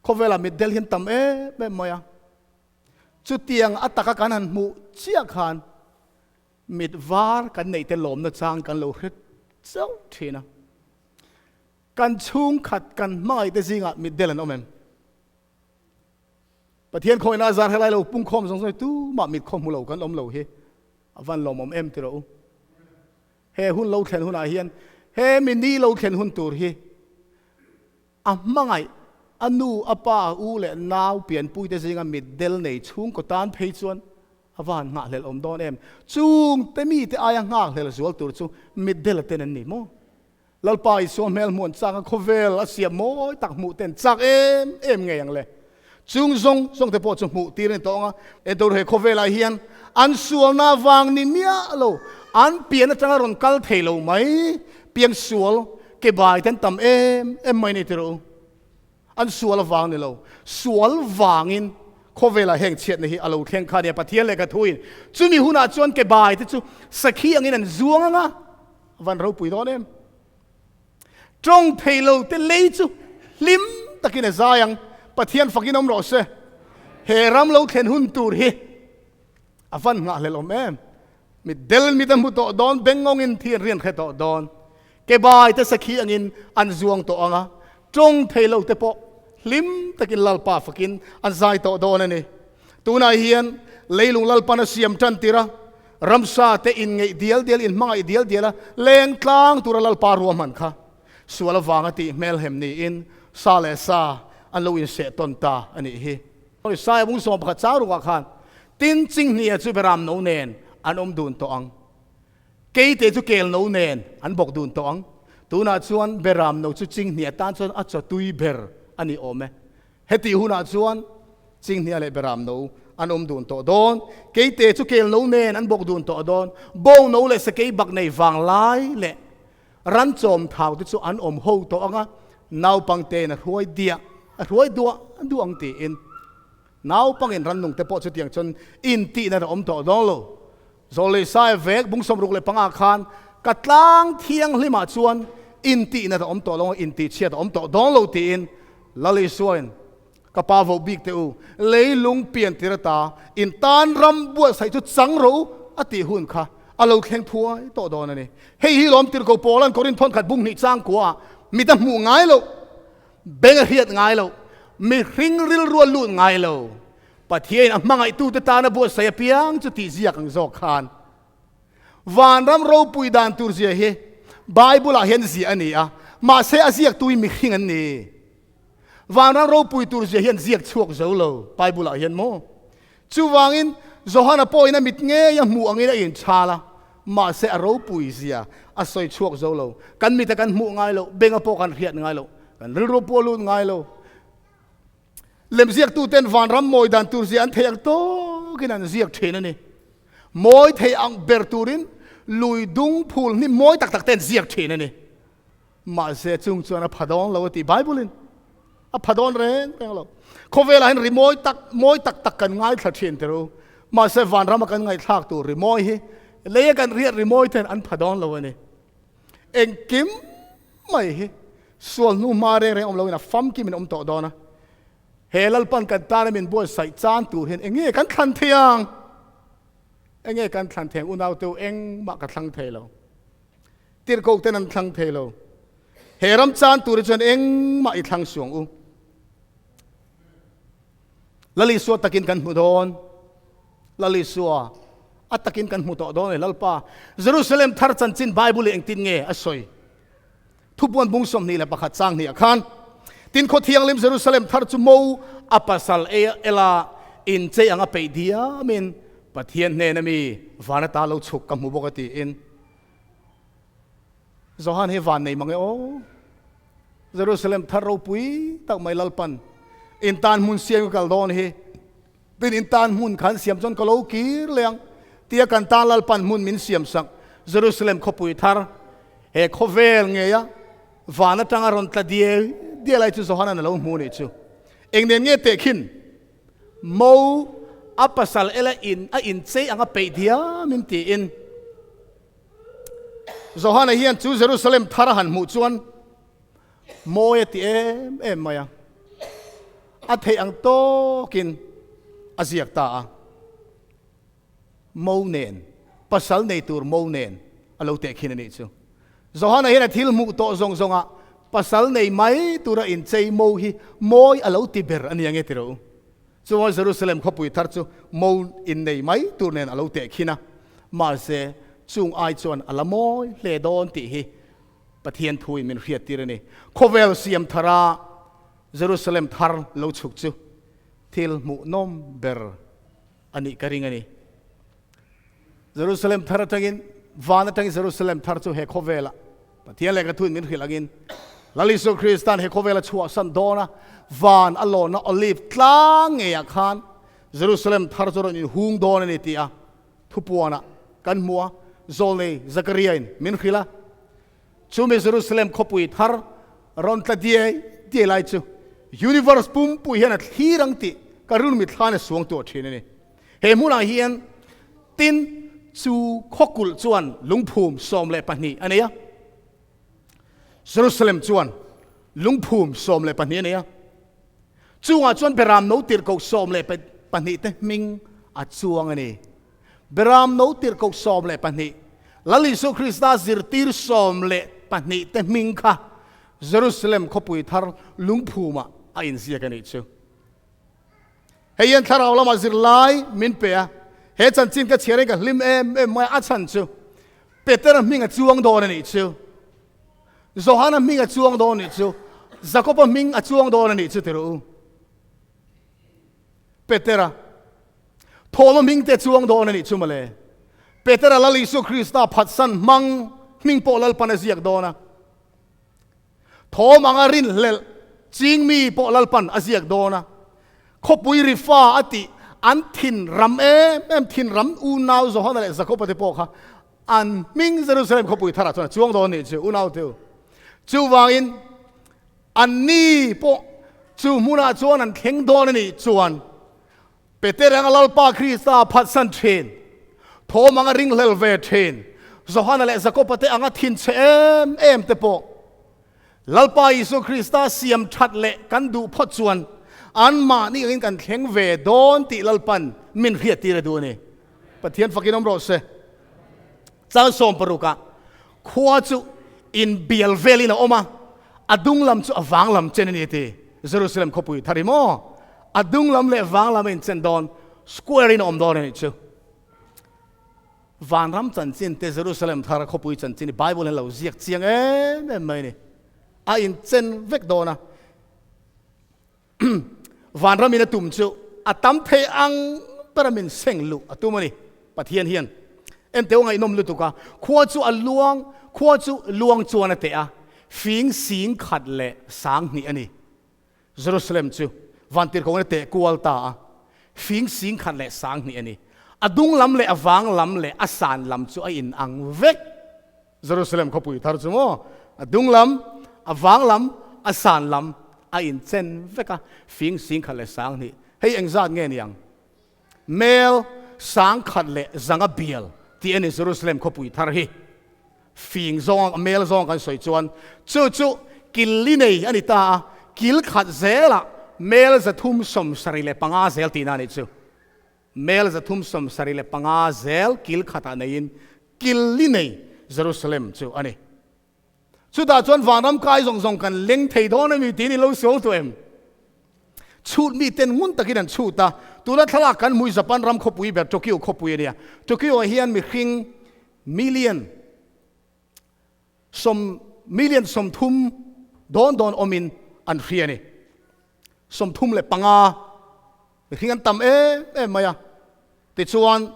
khawvelah mitdel hian tam em em mai a, chutiang a taka kan han hmuh chiah khan Mit var kan neih te lawmna chang kan lo hre chauh thin a. Kan chhungkhat kan hmangaih te zingah mit del an awm em? Pathian khawihna a zar helai lo pungkhawm zawng zawng tumah mit khaw hmu lo kan awm lo hi a van lawmawm em ti rawh u. He hun lo thlen hunah hian he mi ni lo thlen hun tur hi A hmangaih, a nu, a pa, a u leh nau pianpuite zinga mitdel nei chhungkaw tan phei chuan a va han nghahhlelh awm dawn em? Chungte mite aia nghakhlel zual tur chu mitdel ten an ni maw? Lalpa Isua hmel hmuan chak a khawvel a siam mawi tak hmuh ten chak em em ngei ang le. Chung zawng zawngte pawh chu hmuh tir a ni tawh ang a, entur he khawvelah hian an sualna vang ni miah lo, an pian atanga rawn kal thei lo mai, piang sual ke bai ten tam em em mai ni ti rawh u. An sual avang ni lo, sual vangin khawvelah heng chhiatna hi a lo thleng kha a nia. Pathian lehkha thuin chumi hunah chuan ke bai te chu sakhi angin an zuang ang a, van ropui dawn em? Tawng thei lo te lei chu hlim takin a zai ang. Pathian fakin awm rawh se. He ram lo thlen hun tur hi a van nghahhlelh awm em? Mit del mit a hmu tawh dawn, bengngawngin thi an rian hre tawh dawn. Ke bai te sakhi angin an zuang tawh ang a, tawng thei lo te pawh hlim takin Lalpa fakin an zai tawh dawn a ni. Tunah hian leilung Lalpan a siam tan tir a, ramsa te inngeih dial dial, inhmangaih dial dial a, leng tlang tura Lalpa ruahman kha sual avanga tih hmelhem niin sa leh sa an lo inseh tawn ta a nih hi. Saia bung 11 chang rukah khan tin chinghnia chu beram no nen an awm dun tawh ang. Keite chu kel no nen an bawk dun tawh ang. Tunah chuan beram no chu chinghnia tan chuan a chaw tui ber a ni awm e. Hetih hunah chuan chinghnia leh beram no an awm dun tawh dawn. Keite chu kel no nen an bawk dun tawh dawn. Bawng no leh sakei bak nei vang lai leh ran chawm thau te chu an awm ho tawh ang a, naupangtein a hruai diah a hruai duah duah ang tiin. Naupangin rannung te pawh chutiang chuan intihna a awm tawh dawn lo. Zawlei Saia vek bung 65 khan ka tlang thianghlimah chuan intihna a awm tawh lo, intihchhiat a awm tawh dawn lo tiin Lal Isuain ka pa voh bik teh u, leilung pian tir ata in tan ram buatsaih chu chang ro a tih hun kha a lo thleng thuai tawh dawn a ni. Hei hi lawm tirhkoh Paula'n Korinth thawnkhat bung hnih chang kuaah mit a hmuh ngai loh, Beng a hriat ngai lo, mihring rilru a lut ngai lo. Pathiain a hmangaihtute tana buatsaih apiang chu tih ziak ang zawk khan vanram ropui dan tur zia hi Bible-ah hian ziah a ni a, mahse a ziaktu hi mihring an ni. Vanram ropui tur zia hian ziak chhuak zo lo Bible-ah hian maw? Chuvangin, Johana pawhin a mit ngei a hmuh angin a inchhal a, mahse a ropui zia a sawi chhuak zo lo. Kan mita kan hmuh ngai lo, benga pawh kan hriat ngai lo, kan rilru pawh a lut ngai lo. Lemziaktuten vanram mawi dan tur zia an theih ang tawkin an ziak thin a ni. Mawi thei ang ber turin lui dung phul hnim mawi tak tak te an ziak thin a ni. Mahse chung chuan a pha dawn lo a ti Bible-in. A pha dawn reng reng lo. Khawvelah hian rimawi tak, mawi tak tak kan ngaithla thin tir u. Mahse vanrama kan ngaihthlak tur rimawi hi leia kan riat rimawi ten an pha dawn lo a ni. Engkim mai hi sual hnu hma reng reng awm loin a famkim in awm tawh dawn a. He Lalpan kan tana min buatsaih chan tur hian enge kan thlan thei ang? Enge kan thlan thei ang? Unau teu engmah ka thlang thei lo. Tirhkoh ten an thlang thei lo. He ram chan tur hi chuan engmah i thlang suang u. Lal Isua takin kan hmu dawn. Lal Isua a takin kan hmu tawh dawn e Lalpa. Jerusalem thar chanchin Bible engtin nge a sawi? Thupuan bung 21 chang hnih ah khan tin khaw thianghlim Jerusalem thar chu mo a pasal ela inchei anga peih diamin Pathian hnena mi van ata lo chhuk ka hmu bawk a tiin. Johan hi van nei mang e aw. Jerusalem thar ropui tak mai Lalpan in tan hmun siam ka kal dawn hi tin in tan hmun khan siam chuan ka lo kir leh ang tia kan tan Lalpan hmun min siam sak Jerusalem khawpui thar he khawvel ngeia van atanga rawn tla dial dial ai chu Johanan a lo hmu nih chu. Eng nen nge tehkhin? Mo a pasal ela in a inchei anga peih diam in tiin Johana hian chu Jerusalem thar a han hmuh chuan mawi a ti em em mai a, a theih ang tawkin a ziak ta a. Mo nen, pasal nei tur mo nen a lo tehkhin a nih chu. Johana hian a thil hmuh tawh zawng zawngah pasal nei mai tura inchei mo hi mawi a lo ti ber a ni ang e tiraw u. Chuan Jerusalem khawpui thar chu mo innei mai tur nen a lo tehkhin a, mahse chung ai chuan a la mawi hle dawn tih hi Pathian thuin min hriattir a ni. Khawvel siam thara Jerusalem thar lo chhuk chu thil hmuhnawm ber a nih ka ring a ni. Jerusalem thar atangin, van atangin Jerusalem thar chu he khawvela Pathian lehkha thuin min hrilh angin Lal Isua Kristan he khawvela chhuahsan dawn a, van a lawnna Olive tlang ngeiah khan Jerusalem thar chu rawn inhung dawn a ni tih a thupuanah kan hmu a, Zawlnei Zakaria-in min hrilh a. Chumi Jerusalem khawpui thar rawn tla diai diai lai chu. Universe pumpui hian a thlir ang tih ka rilru mitthla in a suang tuah thin a ni. He hmunah hian tin chu khawkulh chuan lungphum 12 a nei a. Jerusalem chuan lungphum 12 a nei a. Chungah chuan Beram no tirhkoh 12 te hming a chuang a ni. Beram no tirhkoh 12, Lal Isua Krista zirtir 12 te hming kha Jerusalem khawpui thar lungphumah a inziak a nih chu. Hei hian thlarau lamah zirlai min pe a, he chanchin ka chhiar in ka hlim em em mai a, a chhan chu Petera hming a chuang dawn a nih chu, Johana hming a chuang dawn a nih chu, Jakoba hming a chuang dawn a nih chu ti rawh u. Petera Thawma hming te chuang dawn a nih chu mawle. Petera Lal Isua Krista phatsan hmang hming pawh Lalpan a ziak dawn a. Thawm anga rinhlelh ching mi pawh Lalpan a ziak dawn a. Khawpui rifa a tih an thin ram em em thin ram unau Johana leh Jakoba te pawh kha an hming Jerusalem khawpui tharah chuan a chuang dawn a nih chu unau te u. Chuvangin an ni pawh chu hmunah chuan an thleng dawn a nih chuan Peter anga Lalpa Krista phatsan thin, thawm anga ringhlel ve thin, Johana leh Jakoba te anga thinchhe em em te pawh Lalpa Isua Krista siam that leh kan duh phawt chuan anmahni angin kan thleng ve dawn tih Lalpan min hriattir a duh a ni. Pathian fakin awm rawh se. Chang sawmparukah khua chu inbial velin a awm a, a dung lam chu a vang lam chen a ni a ti. Jerusalem khawpui thar hi maw? A dung lam leh vang lam a inchen dawn, square in a awm dawn a nih chu. Vanram chanchin te Jerusalem thar khawpui chanchin hi Bible hian lo ziak chiang em em mai a ni. A inchen vek dawn a. Vanram in a tum chu a tam thei ang ber a min seng luh a tum a ni. Pathian hian enteu ngaihnawm lutuk a, khua chu a luang, khua chu luang chuan a teh a, fing sing khat leh sang hnih a ni. Jerusalem chu vantirhkoh in a teh kual ta a, fing sing khat leh sang hnih a ni. A dung lam leh a vang lam leh a san lam chu a in ang vek. Jerusalem khawpui thar chu maw a dung lam, a vang lam, a san lam a inchen vek a, fing sing khat leh sang hnih. Hei engzat nge ni ang? Mel sang khat leh zanga bial tih a ni Jerusalem khawpui thar hi. Fing zawng, mel zawng kan sawi chuan chu chu kil li nei a ni ta a, kil khat zelah mel 375 zel tihna a nih chu. Mel 375 zel kil khatah neiin kil li nei Jerusalem chu a ni. Chutah chuan vanram kai zawng zawng kan leng thei dawn a mi tiin in lo sual tawh em? Chhut mi ten ngun takin an chhut a, tuna thlalak kan hmui Japan ram khawpui ber Tokyo khawpui a nia. Tokyo ah hian mihring million sawm million 30 dawn dawn awmin an hria a ni. 35 mihring an tam em em mai a. Tichuan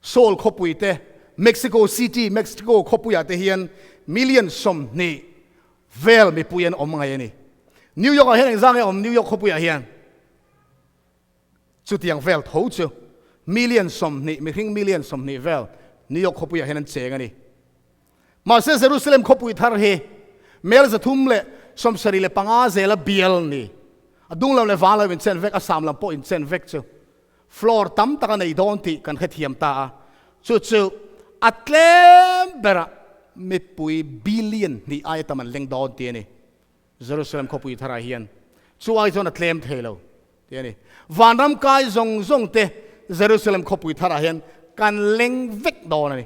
Seoul khawpui te, Mexico City, Mexico khawpuiah te hian million 20 vel mipui an awm ngai a ni. New York ah hian engzah nge awm New York khawpuiah hian? Chutiang vel tho chu million 20, mihring million 20 vel New York khawpuiah hian an cheng a ni. Mahse Jerusalem khawpui thar hi mel 375 zela bial ni. A dung lam leh vang lam inchen vek, a sam lam pawh inchen vek chu floor tam tak a nei dawn tih kan hrethiam ta a. Chu chu a tlem berah mipui billion hnih aia tam an leng dawn tih a ni. Jerusalem khawpui tharah hian chu ai chuan a tlem thei lo tih a ni. Vanram kai zawng zawng te Jerusalem khawpui tharah hian kan leng vek dawn a ni.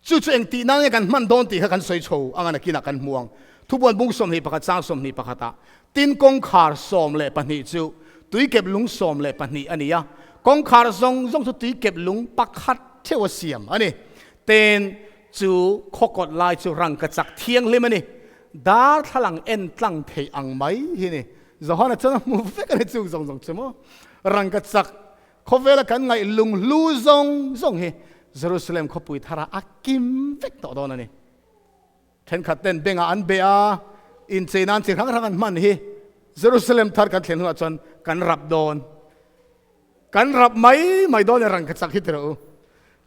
Chu chu eng tihna nge kan hman dawn tih kha kan sawi chho anga nakinah kan hmu ang. Thubuan bung 21 chang 21 ah tin kawngkhar 12 chu tuikep lung 12 a ni a, kawngkhar zawng zawng chu tuikep lung pakhat theuh a siam a ni. Ten chu khawkawt lai chu rangka chak thianghlim a ni. Darthlalang en tlang theih ang mai hi ni. Johana chuan a hmu vek a ni chung zawng zawng chu maw. Rangka chak Khawvela kan ngaih lunghlu zawng zawng hi Jerusalem khawpui thara a kim vek tawh dawn a ni. Thenkhat ten bengah an be a, inchei nan chi hrang hrang an hman hi Jerusalem thar kan thlen hunah chuan kan rap dawn. Kan rap mai mai dawn e rangkachak hi ti rawh u.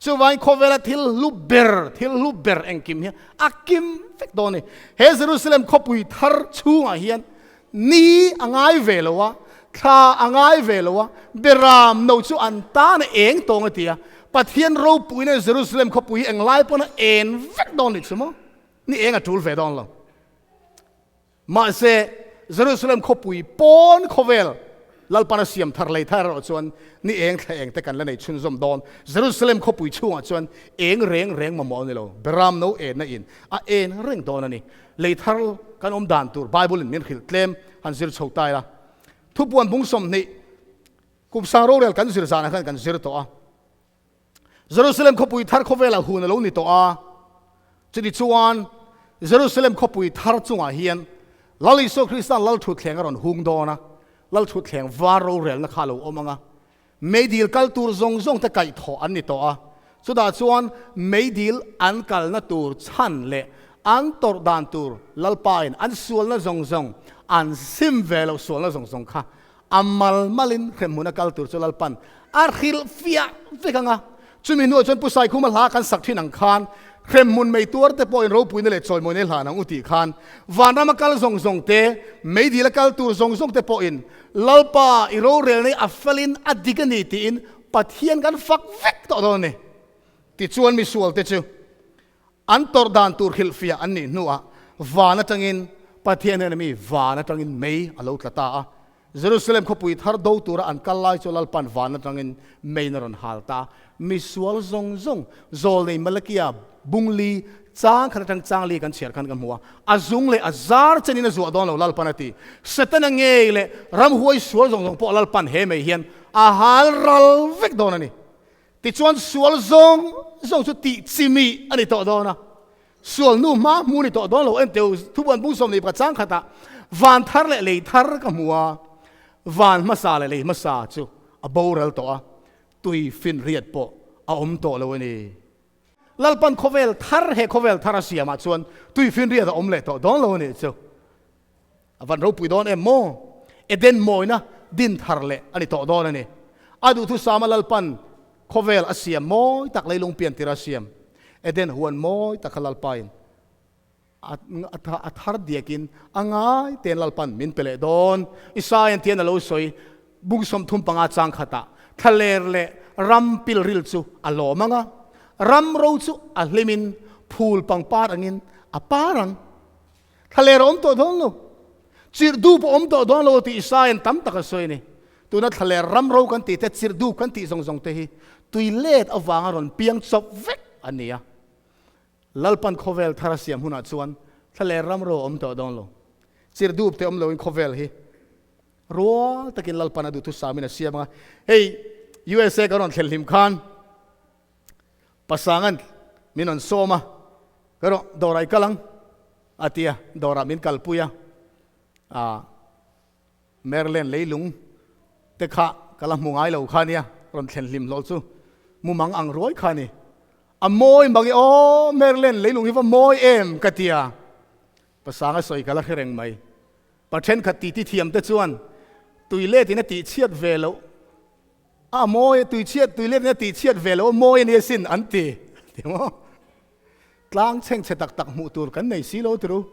Chuvangin khawvela thil hlu ber, thil hlu ber engkim hi a kim vek dawn a ni. He Jerusalem khawpui thar chhungah hian ni a ngai ve lo a, thla a ngai ve lo a, beram no chu an tan a eng tawng a ti a. Pathian ropuina Jerusalem khawpui hi englai pawn a en vek dawn a nih chu maw? Ni eng a tul ve dawn lo. Mahse, Jerusalem khawpui pawn khawvel Lalpan a siam thar lei thar erawh chuan ni eng thla eng te kan la nei chhunzawm dawn. Jerusalem khawpui chhungah chuan eng reng reng mamawh a ni lo. Beram no enna in a en reng dawn a ni. Lei thar kan awm dan tur Bible in min hrilh tlem han zir chho ta ila. Thupuan bung 20 kum sang rorel kan zir zanah khan kan zir tawh a. Jerusalem khawpui thar khawvelah hun a lo ni tawh a, chutih chuan Jerusalem khawpui thar chungah hian Lal Isua Krista'n Lal thutthleng a rawn hung dawn a, Lal thutthleng var rorelna kha a lo awm ang a, meidil kal tur zawng zawng te kaihthawh an ni tawh a, chutah chuan meidil an kalna tur chhan leh an tawrh dan tur Lalpain an sualna zawng zawng an sim ve loh sualna zawng zawng kha A mal malin hremhmun a kal tur chu Lalpan a hrilh fiah vek ang a. Chumi hnuah chuan Pu Saikhuma hla kan sak thin ang khan hremhmun mei tuar te pawhin ropuina leh chawimawina i hlan ang u tih khan vanram a kal zawng zawng te, meidil a kal tur zawng zawng te pawhin Lalpa i rorelna hi a felin a dik a ni tiin Pathian kan fak vek tawh dawn a ni. Tichuan misual te chu An tawrh dan tur hrilhfiah an nih hnuah van atangin Pathian hian mi van atangin mei a lo tla ta a. Jerusalem khawpui thar do tura an kal lai chu Lalpan van atangin meiin a rawn hal ta a. Misual zawng zawng, Zawlnei Malakia bungli chang khat atang chang li kan chhiar khan ka hmu a, a zung leh a zar chenin a zuah dawn lo Lalpan a ti. Setana ngei leh ramhuai sual zawng zawng pawh Lalpan he mei hian a hal ral vek dawn a ni. Tichuan sual zawng zawng chu tih chimi a ni tawh dawn a, sual nu hma hmu ni tawh dawn lo en teu thubuan bung 20 pakhat chang khatah van thar leh lei thar ka hmu a, van hmasa leh lei hmasa chu a boral tawh a, tui finriat pawh a awm tawh lo a ni. Lalpan khawvel thar he khawvel thar a siamah chuan tui finriat a awm leh tawh dawn lo a nih chu. A van ropui dawn em maw? Eden mawina din thar leh a ni tawh dawn a ni. A duhthusama Lalpan khawvel a siam mawi tak leilung pian tir a siam Eden huan mawi tak kha Lalpain a thar diakin a ngai ten Lalpan min pe leh dawn. Isaian tian a lo sawi bung 35 chang khatah thlaler leh ram pilril chu a lawm ang a, ram ro chu a hlimin phul pangpar angin a par ang. Thlaler a awm tawh dawn lo, chirh dup a awm tawh dawn lo tih Isaian tam tak a sawi a ni. Tuna thlaler ram ro kan tih te, chirh dup kan tih zawng zawng te hi tui let avanga rawn piang chawp vek a ni a. Lalpan khawvel thar a siam hunah chuan thlaler ram ro a awm tawh dawn lo, chirh dup te awm loin khawvel hi rual takin Lalpan a duhthusamin a siam ang a. Hei USA kan rawn thlen hlim khan Pasangan min rawn sawm a, Ka rawh, dawrah i kal ang, a ti a, dawrah min kalpui a, ah, Maryland leilung te kha ka la hmu ngai lo kha nia, rawn thlen hlim hlawl chu mumang ang ruai kha a ni. A mawi mang i, aw, Maryland leilung hi va mawi em, ka ti a, Pasanga sawi ka la hre reng mai. Pa thenkhat titi thiam te chuan tui letin a tihchhiat ve loh. A mawi, tui chhiat, tui let nia tih chhiat ve lo, a mawi a nia sin an ti. Ti maw? Tlang chheng chhe tak tak hmuh tur kan nei si lo tiru.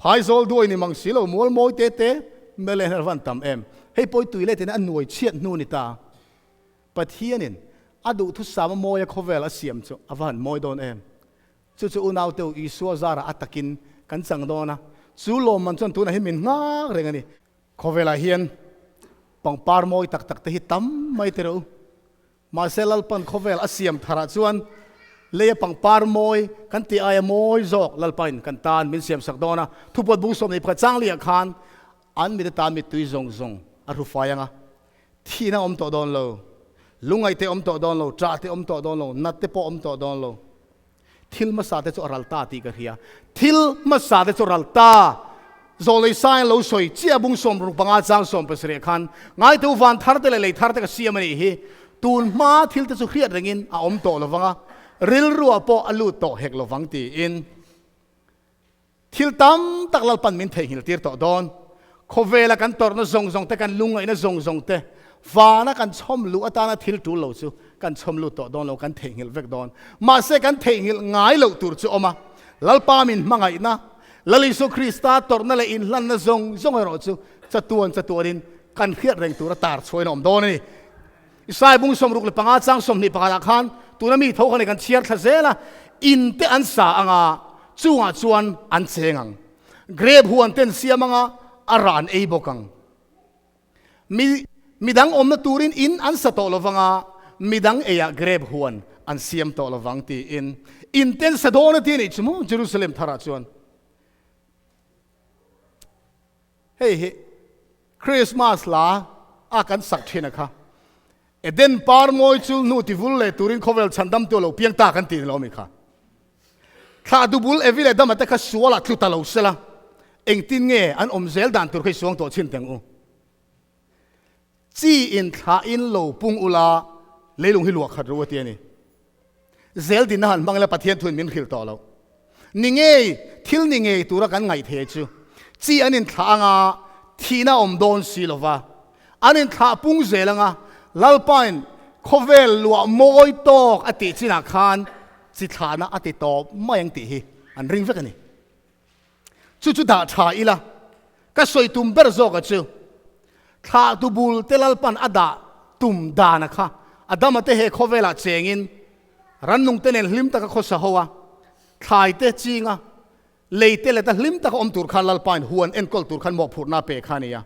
Phaizawl duai ni mang si lo, mual mawi te te, mele hian a van tam em. Hei pawh hi tui let in a nuai chhiat hnu ni ta. Pathianin a duhthusam a mawi a khawvel a siam chu a va han mawi dawn em. Chu chu unau teu Isua zarah a takin kan chang dawn a, chu lawmman chuan tunah hi min nghak reng a ni. Khawvelah hian pangpar mawi tak tak te hi tam mai teh rawh u. Mahse Lalpan khawvel a siam tharah chuan leia pangpar mawi kan tih aia mawi zawk Lalpain kan tan min siam sak dawn a. Thupuat bung 21 changli ah khan an mit atan mittui zawng zawng a hru fai ang a. Thihna awm tawh dawn lo, lungaih te awm tawh dawn lo, ṭah te awm tawh dawn lo, nat te pawh awm tawh dawn lo. Thil hmasa te chu a ral ta tih ka hria. Thil hmasa te chu ral ta. Zawlei sain lo sawi chiah bung 65 chang 70 khan ngaiteu van thar te leh lei thar te ka siam a nih hi. Tun hma thil te chu hriat rengin a awm tawh lovang a, rilruah pawh a lut tawh hek lovang tiin. Thil tam tak Lalpan min theihnghilh tir tawh dawn. Khawvela kan tawrhna zawng zawng te, kan lungngaihna zawng zawng te, vana kan chhawm luh atana thil tul lo chu kan chhawm lut tawh dawn lo, kan theihnghilh vek dawn. Mahse kan theihnghilh ngai loh tur chu awm a, Lalpa min hmangaihna, Lal Isua Krista tawrhna leh inhlanna zawng zawng erawh chu chatuan chatuanin kan hriat reng tura tar chhuain a awm dawn a ni. Isai bung 65 chang 20 pakhatah khan tuna mi tho kha nei kan chhiar thla zel a, in te an sa anga chungah chuan an cheng ang. Grape huan te an siam anga a rah an ei bawk ang. Mi midang awmna turin in an sa tawh lovang a, midang eiah grape huan an siam tawh lovang tiin in te an sa dawn a ti a nih chu maw Jerusalem tharah chuan. Hei hi Christmas hla a kan sak thin a kha. Eden par mawi chu hnu ti vul leh turin khawvel chhandamtu a lo piang ta kan tih ni lo mi kha. Thlah dubul Evi leh Dama te kha sualah tlu ta lo sela, engtin nge an awm zel dan tur kha i suang tawh chhin teng u. Chi in thlah in lo pung ula leilung hi luah khat ru a ti a ni. Zel dinna han hmang ila Pathian thuin min hrilh tawh lo. Ni ngei, thil ni ngei tura kan ngaih thei chu chi an inthlah anga thihna awm dawn si lo va, an inthlah pung zel anga Lalpain khawvel luah mawi tawk a tih chinah khan chi thlahna a ti tawp mai ang tih hi an ring vek a ni. Chu chu dah tha ila, ka sawi tum ber zawka chu thlah tu bul te Lalpan a dah tum dana kha Adama te he khawvelah chengin rannung te nen hlim taka khawsa ho a, thlai te chinga lei te leta hlim taka awm tur khan Lalpain huan enkawl tur khan mawhphurhna a pe kha a ni a.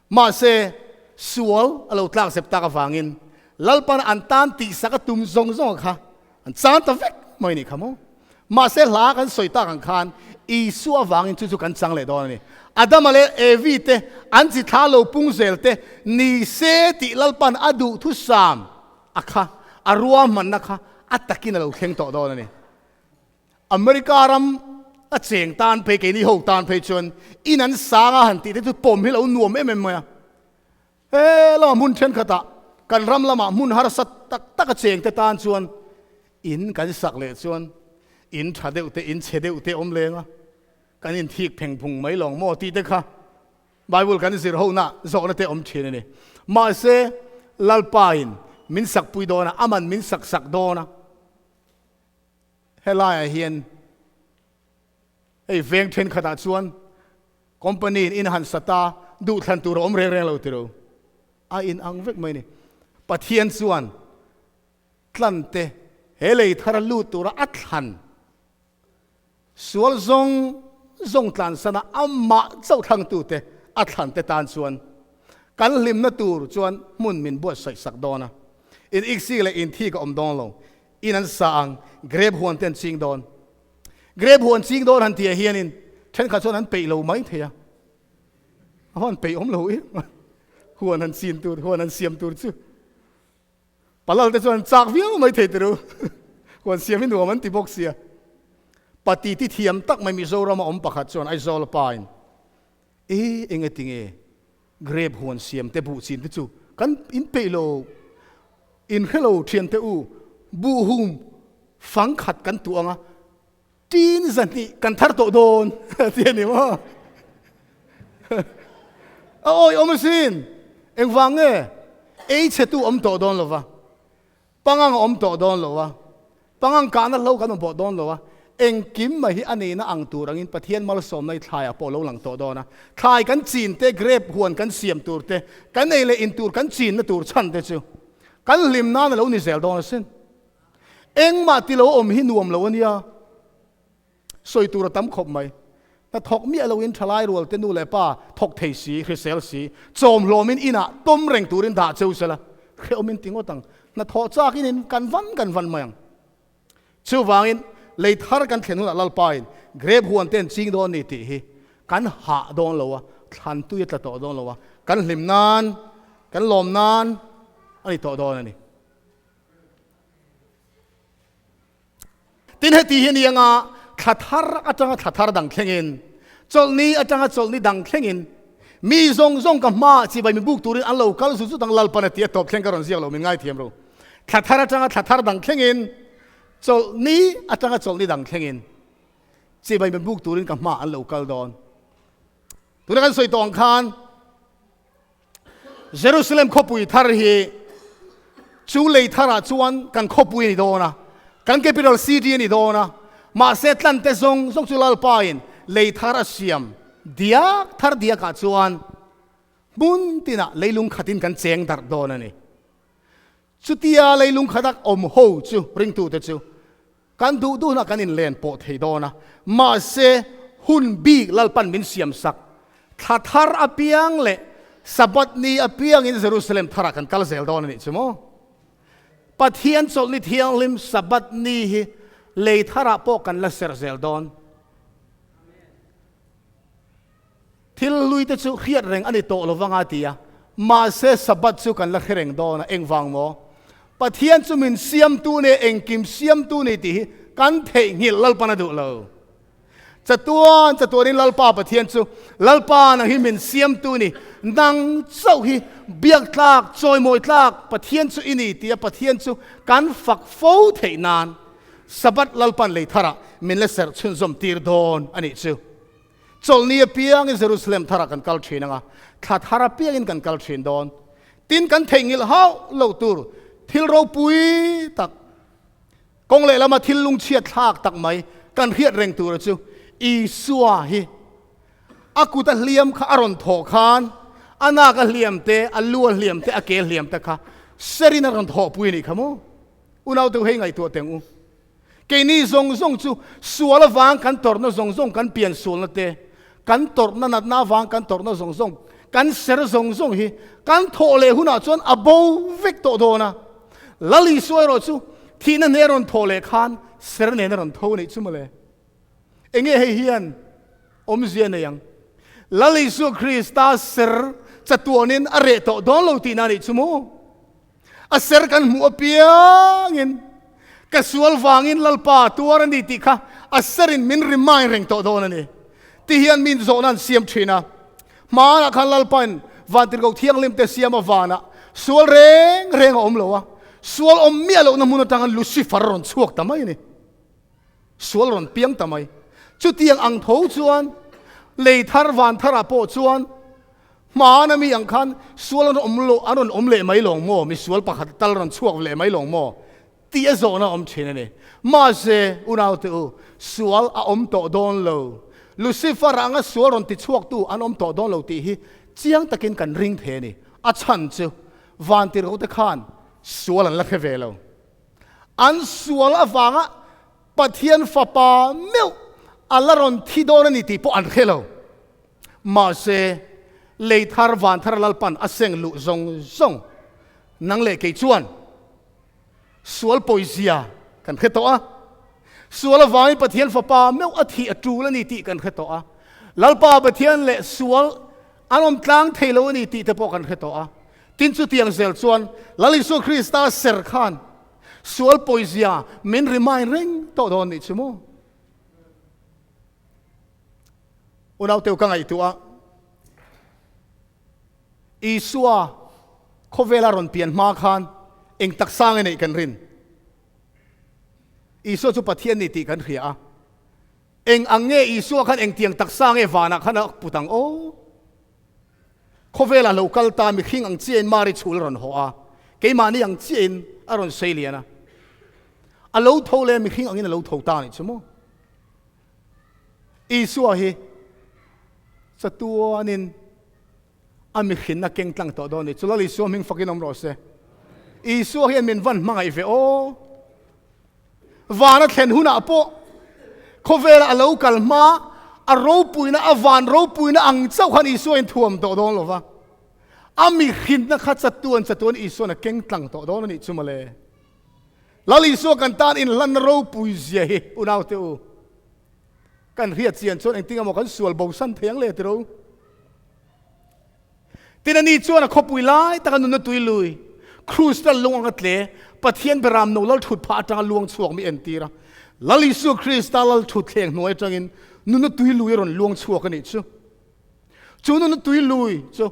Mahse, sual a lo tlak zep tak avangin Lalpan an tan tihsak a tum zawng zawng kha an chan ta vek mai a nih kha maw? Mahse, hla kan sawi tak ang khan Isua avangin chu chu kan chang leh dawn a ni. Adama leh Evi te an chi thla lo pung zel te ni se tih Lalpan a duh thusam a kha, a ruahmanna kha a takin a lo thleng tawh dawn a ni. America ram a cheng tan phei, keini ho tan phei chuan in an sang a han tih te chu pawm hi lo nuam em em mai a. He lamah hmun thenkhatah kan ram lamah hmun harsa tak tak a cheng te tan chuan in kan sak leh chuan in tha deuh te, in chhe deuh te awm leng a, kan inthik pheng phung mai lawng maw tih te kha Bible kan zir hona zawhna te awm thin a ni. Mahse, Lalpa in min sakpui dawn a, aman min sak sak dawn a. Helaiah hian hei veng thenkhatah chuan company in in han sa ta, duhthlan tur a awm reng reng lo tiro. A in ang vek mai a ni. Pathian chuan tlan te he lei thar a lut tura a thlan sual zawng zawng tlansana amah chauh thlangtute a thlan te tan chuan kan hlimna tur chuan hmun min buatsaih sak dawn a. In iksik leh inthik a awm dawn lo. In an sa ang, grape huan te an ching dawn. Grape huan ching dawn han tih ah hianin thenkhat chuan an peih lo mai thei a. A huan peih awm lo em huan han chin tur, huan han siam tur chu. Palal te chuan chak viau mai thei turu. Huan siam hi nuam an ti bawk sia. Pati ti thiam tak mai Mizoram a awm pakhat chuan Aizawl pa in e enge tinge Grape huan siam te buh chin te chu kan in peih lo, in hre lo thian te u, buh hum fang khat kan tuah ang a, tin zahnih kan thar tawh dawn ti a ni maw? A awi awm asin, engvang nge ei chhe tu awm tawh dawn lo va, Pangang a awm tawh dawn lo a, pangang kahna hlo kan awm pawh dawn lo a, engkim mai hi a neihna ang tur angin Pathian malsawmna hi thlaiah pawh lo lang tawh dawn a. Thlai kan chin te, grape huan kan siam tur te, kan ei leh in tur kan chinna tur chhan te chu kan hlim nan a lo ni zel dawn asin. Engmah ti lo awm hi nuam lo a nia. Sawi tur a tam khawp mai. Hna thawk miah loin thalai rual te nu leh pa thawk thei si, hrisel si, chawmhlawmin inah tawm reng turin dah cheu sela, hrehawmin ti ngawt ang. Hna thawh chakin in kan van kan van mai ang. Chuvangin lei thar kan thlen hunah Lalpain grape huan te an ching dawn ni tih hi kan hah dawn lo a, thlan tui a tla tawh dawn lo a, kan hlim nan, kan lawm nan a ni tawh dawn a ni. Tin heti hi a ni anga thla thar atanga thla thar dang thlengin, chawlhni atanga chawlhni dang thlengin, mi zawng zawng ka hmaah chibai mi buk turin an lo kal zu zut ang Lalpan a ti a tawp thleng ka rawn ziak lo min ngaithiam ro. Thla thar atanga thla thar dang thlengin, chawlhni atanga chawlhni dang thlengin chibai mi buk turin ka hmaah an lo kal dawn. Tuna kan sawi tawh ang khan Jerusalem khawpui thar hi. Chu lei tharah chuan kan khawpui a ni dawn a, kan capital city a ni dawn a, mahse tlante zawng zawng chu Lalpain lei thar a siam diak thar diakah chuan hmun tinah leilung khatin kan cheng darh dawn a ni. Chutia leilung khatak awm ho chu ringtute chu kan duh duhna kan inlen pawh thei dawn a, mahse hun bik Lalpan min siam sak thla thar apiang leh Sabbath ni apiangin Jerusalem tharah kan kal zel dawn a nih chu maw? Pathian chawlhni thianghlim Sabbath ni hi lei tharah pawh kan la ser zel dawn. Thil hluite chu hriat reng a ni tawh lo vanga ti a, mahse Sabbath chu kan la hre reng dawn a, engvang maw? Pathian chu min siamtu nge engkim siamtu ni tih hi kan theihnghilh Lalpan a duh lo. Chatuan chatuanin Lalpa Pathian chu Lalpa nang hi min siamtu ni, nang chauh hi biak tlak, chawimawi tlak Pathian chu i ni tia Pathian chu kan fak fo theih nan Sabbath Lalpan lei tharah min la serh chhunzawm tir dawn a nih chu. Chawlhni apiangin Jerusalem tharah kan kal thin ang a, thla thar apiangin kan kal thin dawn. Tin, kan theihnghilh hauh loh tur thil ropui tak, kawng lehlama thil lungchhiat thlak tak mai kan hriat reng tura chu Isua hi a kut a hliam kha a rawn thawh khan a nak a hliam te, a lu a hliam te, a ke hliam te kha serin a rawn thawhpui a nih kha maw? Unaute hei ngaihtuah teng u. Keini zawng zawng chu sual avang kan tawrhna zawng zawng, kan pian sualna te, kan tawrhna natna avang kan tawrhna zawng zawng, kan ser zawng zawng hi kan thawh leh hunah chuan a bo vek tawh dawn a. Lal Isua erawh chu thihna hne rawn thawh leh khan ser nen a rawn tho anih chu mawle. Enge hei hian awmzia nei ang? Lal Isua Krista ser chatuanin a reh tawh dawn lo tihna anih chu maw? A ser kan hmuh apiangin ka sual vangin Lalpa tuar a ni tih kha a serin min remind reng tawh dawn a ni. Ti hian min zawhna an siam thin a. Hmanah khan Lalpain Vantirhkoh Thianghlim te siam avanah sual reng reng a awm lo a, sual awm miah lohna hmun atanga Lucifer a rawn chhuak ta mai a ni. Sual rawn piang ta mai. Chutiang ang tho chuan lei thar van tharah pawh chuan Hmaan ami ang khan sual an awm lo, an rawn awm leh mai lawng maw? Misual pakhat tal rawn chhuak leh mai lawng maw? tih a zawhna a awm thin a ni. Mahse, unaute u, sual a awm tawh dawn lo. Lucifer anga sual rawn ti chhuaktu an awm tawh dawn lo tih hi chiang takin kan ring thei a ni. A chhan chu vantirhote khan sual an la hre ve lo. An sual avanga Pathian Fapa meuh a la rawn thi dawn a ni tih pawh an hre lo. Mahse, lei thar van thar Lalpan a seng luh zawng zawng nang leh kei chuan sual pawizia kan hre tawh a. Sual avangin Pathian Fapa meuh a thih a tul a ni tih kan hre tawh a. Lalpa Pathian leh sual an awm tlang thei lo a ni tih te pawh kan hre tawh a. Tin chutiang zel chuan Lal Isua Krista ser khan sual pawizia min remind reng tawh dawn nih chu maw? Unauteu ka ngaihtuah a, Isua khawvela rawn pian hma khan eng taksa nge neih kan rin? Isua chu Pathian ni tih kan hria a, eng ang nge Isua khan engtiang taksa nge vanah khan a put ang aw? Khawvela lo kal ta mihring ang chiahin Mari chhul a rawn haw a, keimahni ang chiahin a rawn sei lian a. A lo tho leh mihring angin a lo tho ta a nih chu maw? Isua hi chatuanin a mihrinna keng tlang tawh dawn a ni. Chu Lal Isua hming fakin awm rawh se. Isua hian min van hmangaih ve aw. Vana thlen hunah pawh khawvela a lo kal hma a ropuina a van ropuina ang chauh khan Isua in thuam tawh dawn lo va. A mihrinna kha chatuan chatuan Isuan a keng tlang tawh dawn a nih chu mawle. Lal Isua kan tan inhlanna ropui zia hi unaute u kan hriat chian chuan engtin emaw kan sual bosan thei ang le tiro. Tin ani chuan a khawpui lai taka nunna tui lui Krista lung anga tle Pathian beram no lal thut phah atanga luang chhuak mi entir a. Lal Isua Krista lal thut thleng hnuai atangin nunna tui lui a rawn luang chhuak a nih chu. Chu nunna tui lui chu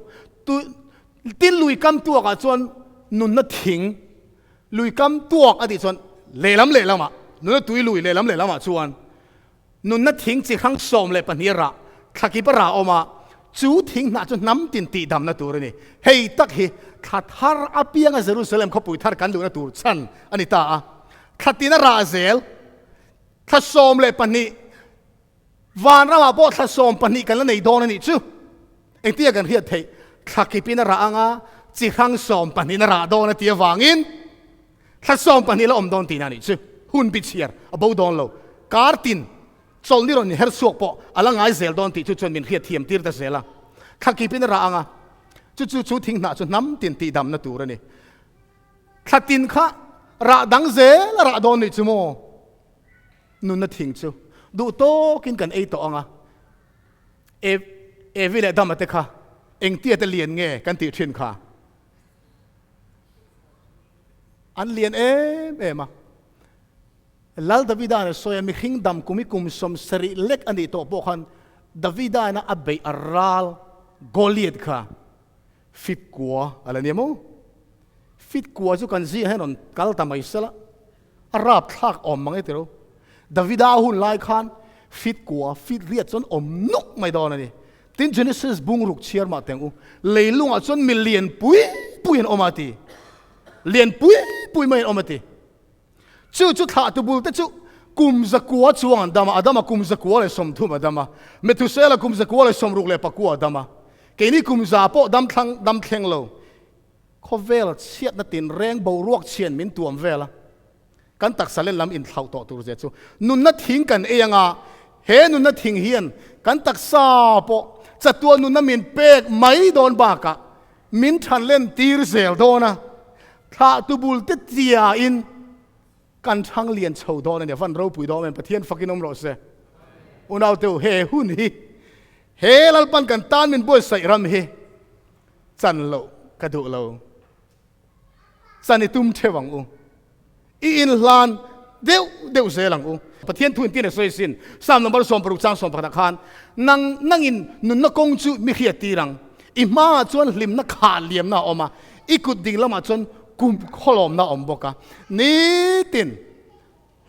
tin lui kam tuakah chuan nunna thing Lui kam tuak a tih chuan lehlam lehlamah, nunna tui lui lehlam lehlamah chuan nunna thing chi hrang 12 rah, thlakip a rah awm a, chu thing hnah chu hnam tin tihdamna tur a ni. Hei tak hi Thla thar apianga Jerusalem khawpui thar kan luhna tur chhan a ni ta a. Thla tin a rah zel, thla 12, van ramah pawh thla 12 kan la nei dawn a nih chu. Engtia kan hriat theih? Thla kipin a rah anga chi hrang sawmpahnihin a rah dawn a ti avangin thla 12 la awm dawn tihna a nih chu. Hun bi chhiar a bo dawn lo. Kar tin chawlhni rawn inher chhuak pawh a la ngai zel dawn tih chu chuan min hriat thiam tir ta zel a. Thla kipin a rah anga chu chu chu thing hnah chu hnam tin tihdamna tur a ni. Thla tin kha rah dang zel a rah dawn nih chu maw? Nunna thing chu duh tawkin kan ei tawh anga. E, Evi leh Dama te kha engtia te lian nge kan tih thin kha? An lian em em a. Lal Davida a sawi a, mihring dam kum hi kum 70 lek a nih tawh pawh khan Davida ina a beih a ral Goliath kha fit kua a la nia maw? Fit kua chu kan zingah hian rawn kal ta mai sela, a rap thlak awm mang e tiro. Davida hun lai khan fit kua, fit riat chuan awm nuk mai dawn a ni. Tin Genesis bung ruk chhiar mah teng u, leilungah chuan mi lian pui pui an awm a ti. Lian pui pui mai an awm a ti. Chu chu thlah tu bul te chu kum 900 chuang an dam a, Adama kum 130 a dam a, Methusela kum 169 a dam a, keini kum 100 pawh dam thlang dam thleng lo. Khawvel chhiatna tinreng boruak chhian min tuam vel a, kan taksa len lam inthlauh tawh tur zia chu nunna thing kan ei anga, he nunna thing hian kan taksa pawh chatuah nunna min pek mai dawn bakah min than len tir zel dawn a, thlah tu bul te tiain kan thang lian chho dawn a ni. Van ropui dawn em, Pathian fakin awm rawh se. Unau teu, he hun hi he Lalpan kan tan min buatsaih ram hi chan loh ka duh lo. Chan i tum theuh ang u. I inhlan deuh deuh zel ang u. Pathian thu intin a sawi sin. Psalm number 60 chang 11 ah khan, Nang nangin nunna kawng chu mi hriat tir ang. I hmaah chuan hlimna khah liamna a awm a, i kut ding lamah chuan kum khawlawmna a awm bawk a. Nitin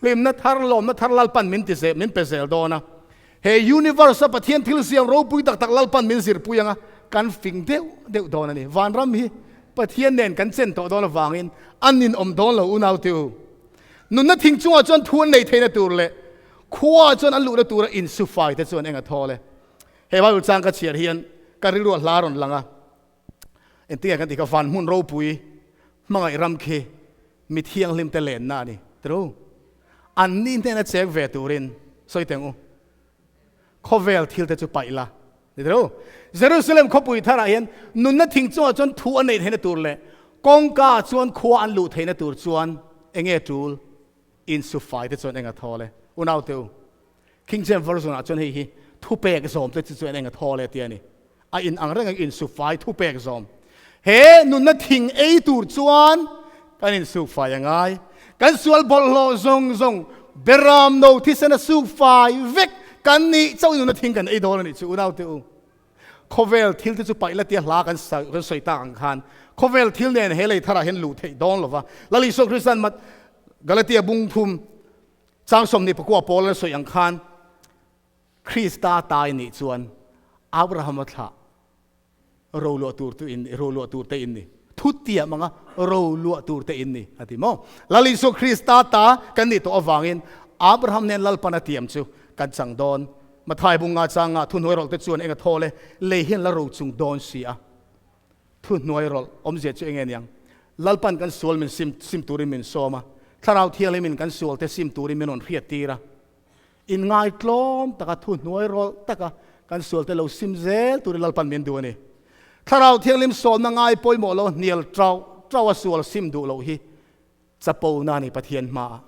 hlimna thar, lawmna thar Lalpan min ti zel, min pe zel dawn a. He universe a Pathian thil siam ropui tak tak Lalpan min zirpui anga kan fing deuh deuh dawn a ni. Vanram hi Pathian nen kan chen tawh dawn avangin a ninawm dawn lo unau te u. Nunna thing chungah chuan thu an nei theihna tur leh khua chuan an luhna tura insufai te chuan eng a thawl e. He Bible chang ka chhiar hian ka rilru a hla rawn lang a. Engtinge kan tih kha van hmun ropui hmangaih ram khi mi thianghlim te lenna a ni. Tru. An ni hnena cheng ve turin sawi teng u. Khawvel thil te chu paih la. Ni tru. Jerusalem khawpui tharah hian nunna thing chungah chuan thu an neih theihna tur leh kawngka chuan khua an luh theihna tur chuan enge tul insufai te chuan eng a thawl e. Unau te u. King James Version ah chuan hei hi thupek zawm te chu chuan eng a thawl e tia ni. A in ang reng ang insufai thupek zawm. He nunna thing ei tur chuan kan insufai a ngai. Kan sual bawlhhlawh zawng zawng beram no thisen a sufai vek kan nih chauh nunna thing kan ei dawn a nih chu unau te u. Khawvel thil te chu paih la tia hla kan kan sawi tak ang khan khawvel thil nen he lei tharah hian luh theih dawn lova. Lal Isua Kristan mat Galatia bung thum Chang 24 pawl an sawi ang khan Krista tai nih chuan Abrahama thlah ro luah tur tu in ro luah tur te in ni. Thu tiam anga ro luah tur te in ni a ti maw? Lal Isua Krista ta kan nih tawh avangin Abraham nen Lalpan a tiam chu kan chang dawn. Mathai bunga changa thuhnuai rawlh te chuan eng a thawl e, lei hian la ro chung dawn si a. Thuhnuai rawlh awmzia chu enge niang? Lalpan kan sual min sim sim turin min sawm a, Thlarau Thianghlimin kan sual te sim turin min rawn hriat tir a. Inngaitlawm taka thuhnuai rawlh taka kan sual te lo sim zel turin Lalpan min duh a ni. Thlarau Thianghlim sawmna ngai pawimawh lo hnial trauh trauh a sual sim duh loh hi chapo na a ni Pathian hmaah.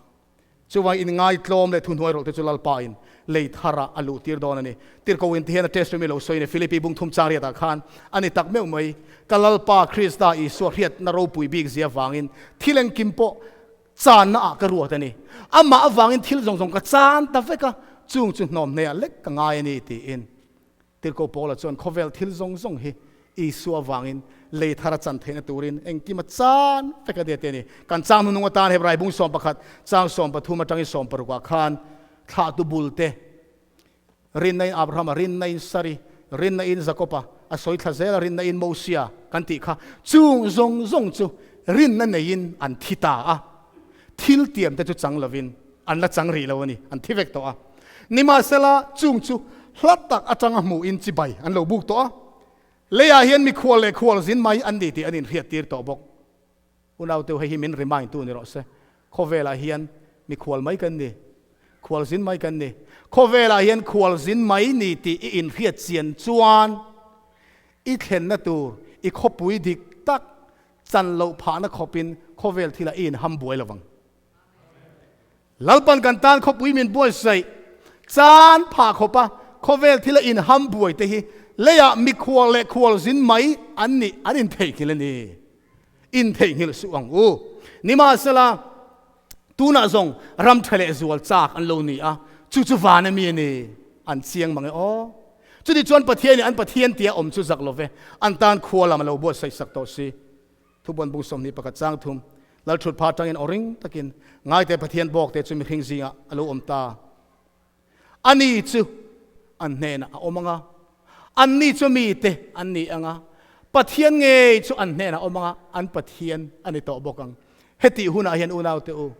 Chuvang inngaitlawm leh thuhnuai rawlh te chu Lalpa in lei tharah a luh tir dawn a ni. Tirhkoh in ti hian a test remi lo sawi a ni. Philippi bung thum chang riatah khan a ni tak meuh mai. Ka Lalpa Krista Isua hriatna ropui bik zia vangin thil engkim pawh channa ah ka ruat a ni. Amah avangin thil zawng zawng ka chan ta vek a, chung chu hnawm hneah lek ka ngai a ni tiin. Tirhkoh Paula chuan khawvel thil zawng zawng hi Isua avangin lei thar a chan theihna turin engkim a chan vek a nia ti a ni. Kan chang hnunung atan Hebrai bung 11 chang 13 atangin 16 ah khan thlahtu bul te, rinna in Abrahama, rinna in Sari, rinna in Jakoba, a sawi thla zel a rinna in Mosia kan tih kha chung zawng zawng chu rinna neiin an thi ta a, thil tiam te chu chang lovin an la chang rih lo a ni, an thi vek tawh a. Nimahsela chung chu hla tak atanga hmuhin chibai an lo buk tawh a, leiah hian mikhual leh khual zin mai an ni tih an inhriat tir tawh bawk. Unaute hei hi min remind tu ni rawh se. Khawvelah hian mikhual mai kan ni, khual zin mai kan ni. Khawvelah hian khual zin mai ni tih i inhriat chian chuan i thlenna tur i khawpui dik tak chan loh phahna khawpin khawvel thilah i inham buai lovang. Lalpan kan tan khawpui min buaitsaih chan phah khawpa khawvel thila inham buai te hi leiah mikhual leh khual zin mai an nih an intheihnghilh a ni. Intheihnghilh suh ang u. Nimahsela, tunah zawng ram tha leh zual chak an lo ni a, chu chu van a mi a ni. An chiang mang e aw. Chuti chuan Pathianin an Pathian tia awm chu zak lo ve, an tan khua lam a lo buatsaih sak tawh si. Thubuan bung 21 chang thum, Lalthut pha atangin aw ring takin, Ngaite Pathian bawk te chu mihring zingah a lo awm ta. Ani chu an hnenah a awm ang a, anni chu mite an ni ang a, Pathian ngei chu an hnenah a awm ang a, an Pathian a ni tawh bawk ang. Hetih hunah hian unaute u,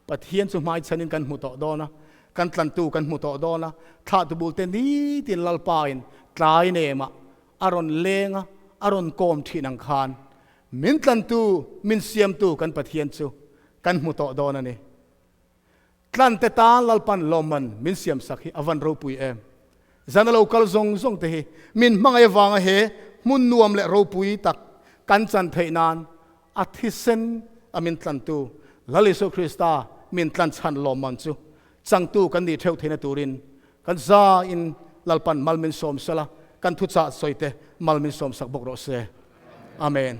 Pathian chu hmaichhanin kan hmu tawh dawn a, kan tlantu kan hmu tawh dawn a, thlahtu bulte nitin Lalpain tlai nemah a rawn leng a, a rawn kawm thin ang khan min tlantu, min siamtu kan Pathian chu kan hmu tawh dawn a ni. Tlante tan Lalpan lawmman min siamsak hi a van ropui em. Zan a lo kal zawng zawng te hi min hmangaih avanga he hmun nuam leh ropui tak kan chan theih nan a thisen a min tlantu Lal Isua Krista min tlanchhan lawmman chu changtu kan nih theuh theihna turin Kan za in Lalpan mal min sawm sela, kan thuchah sawi te mal min sawm sak bawk rawh se. Amen.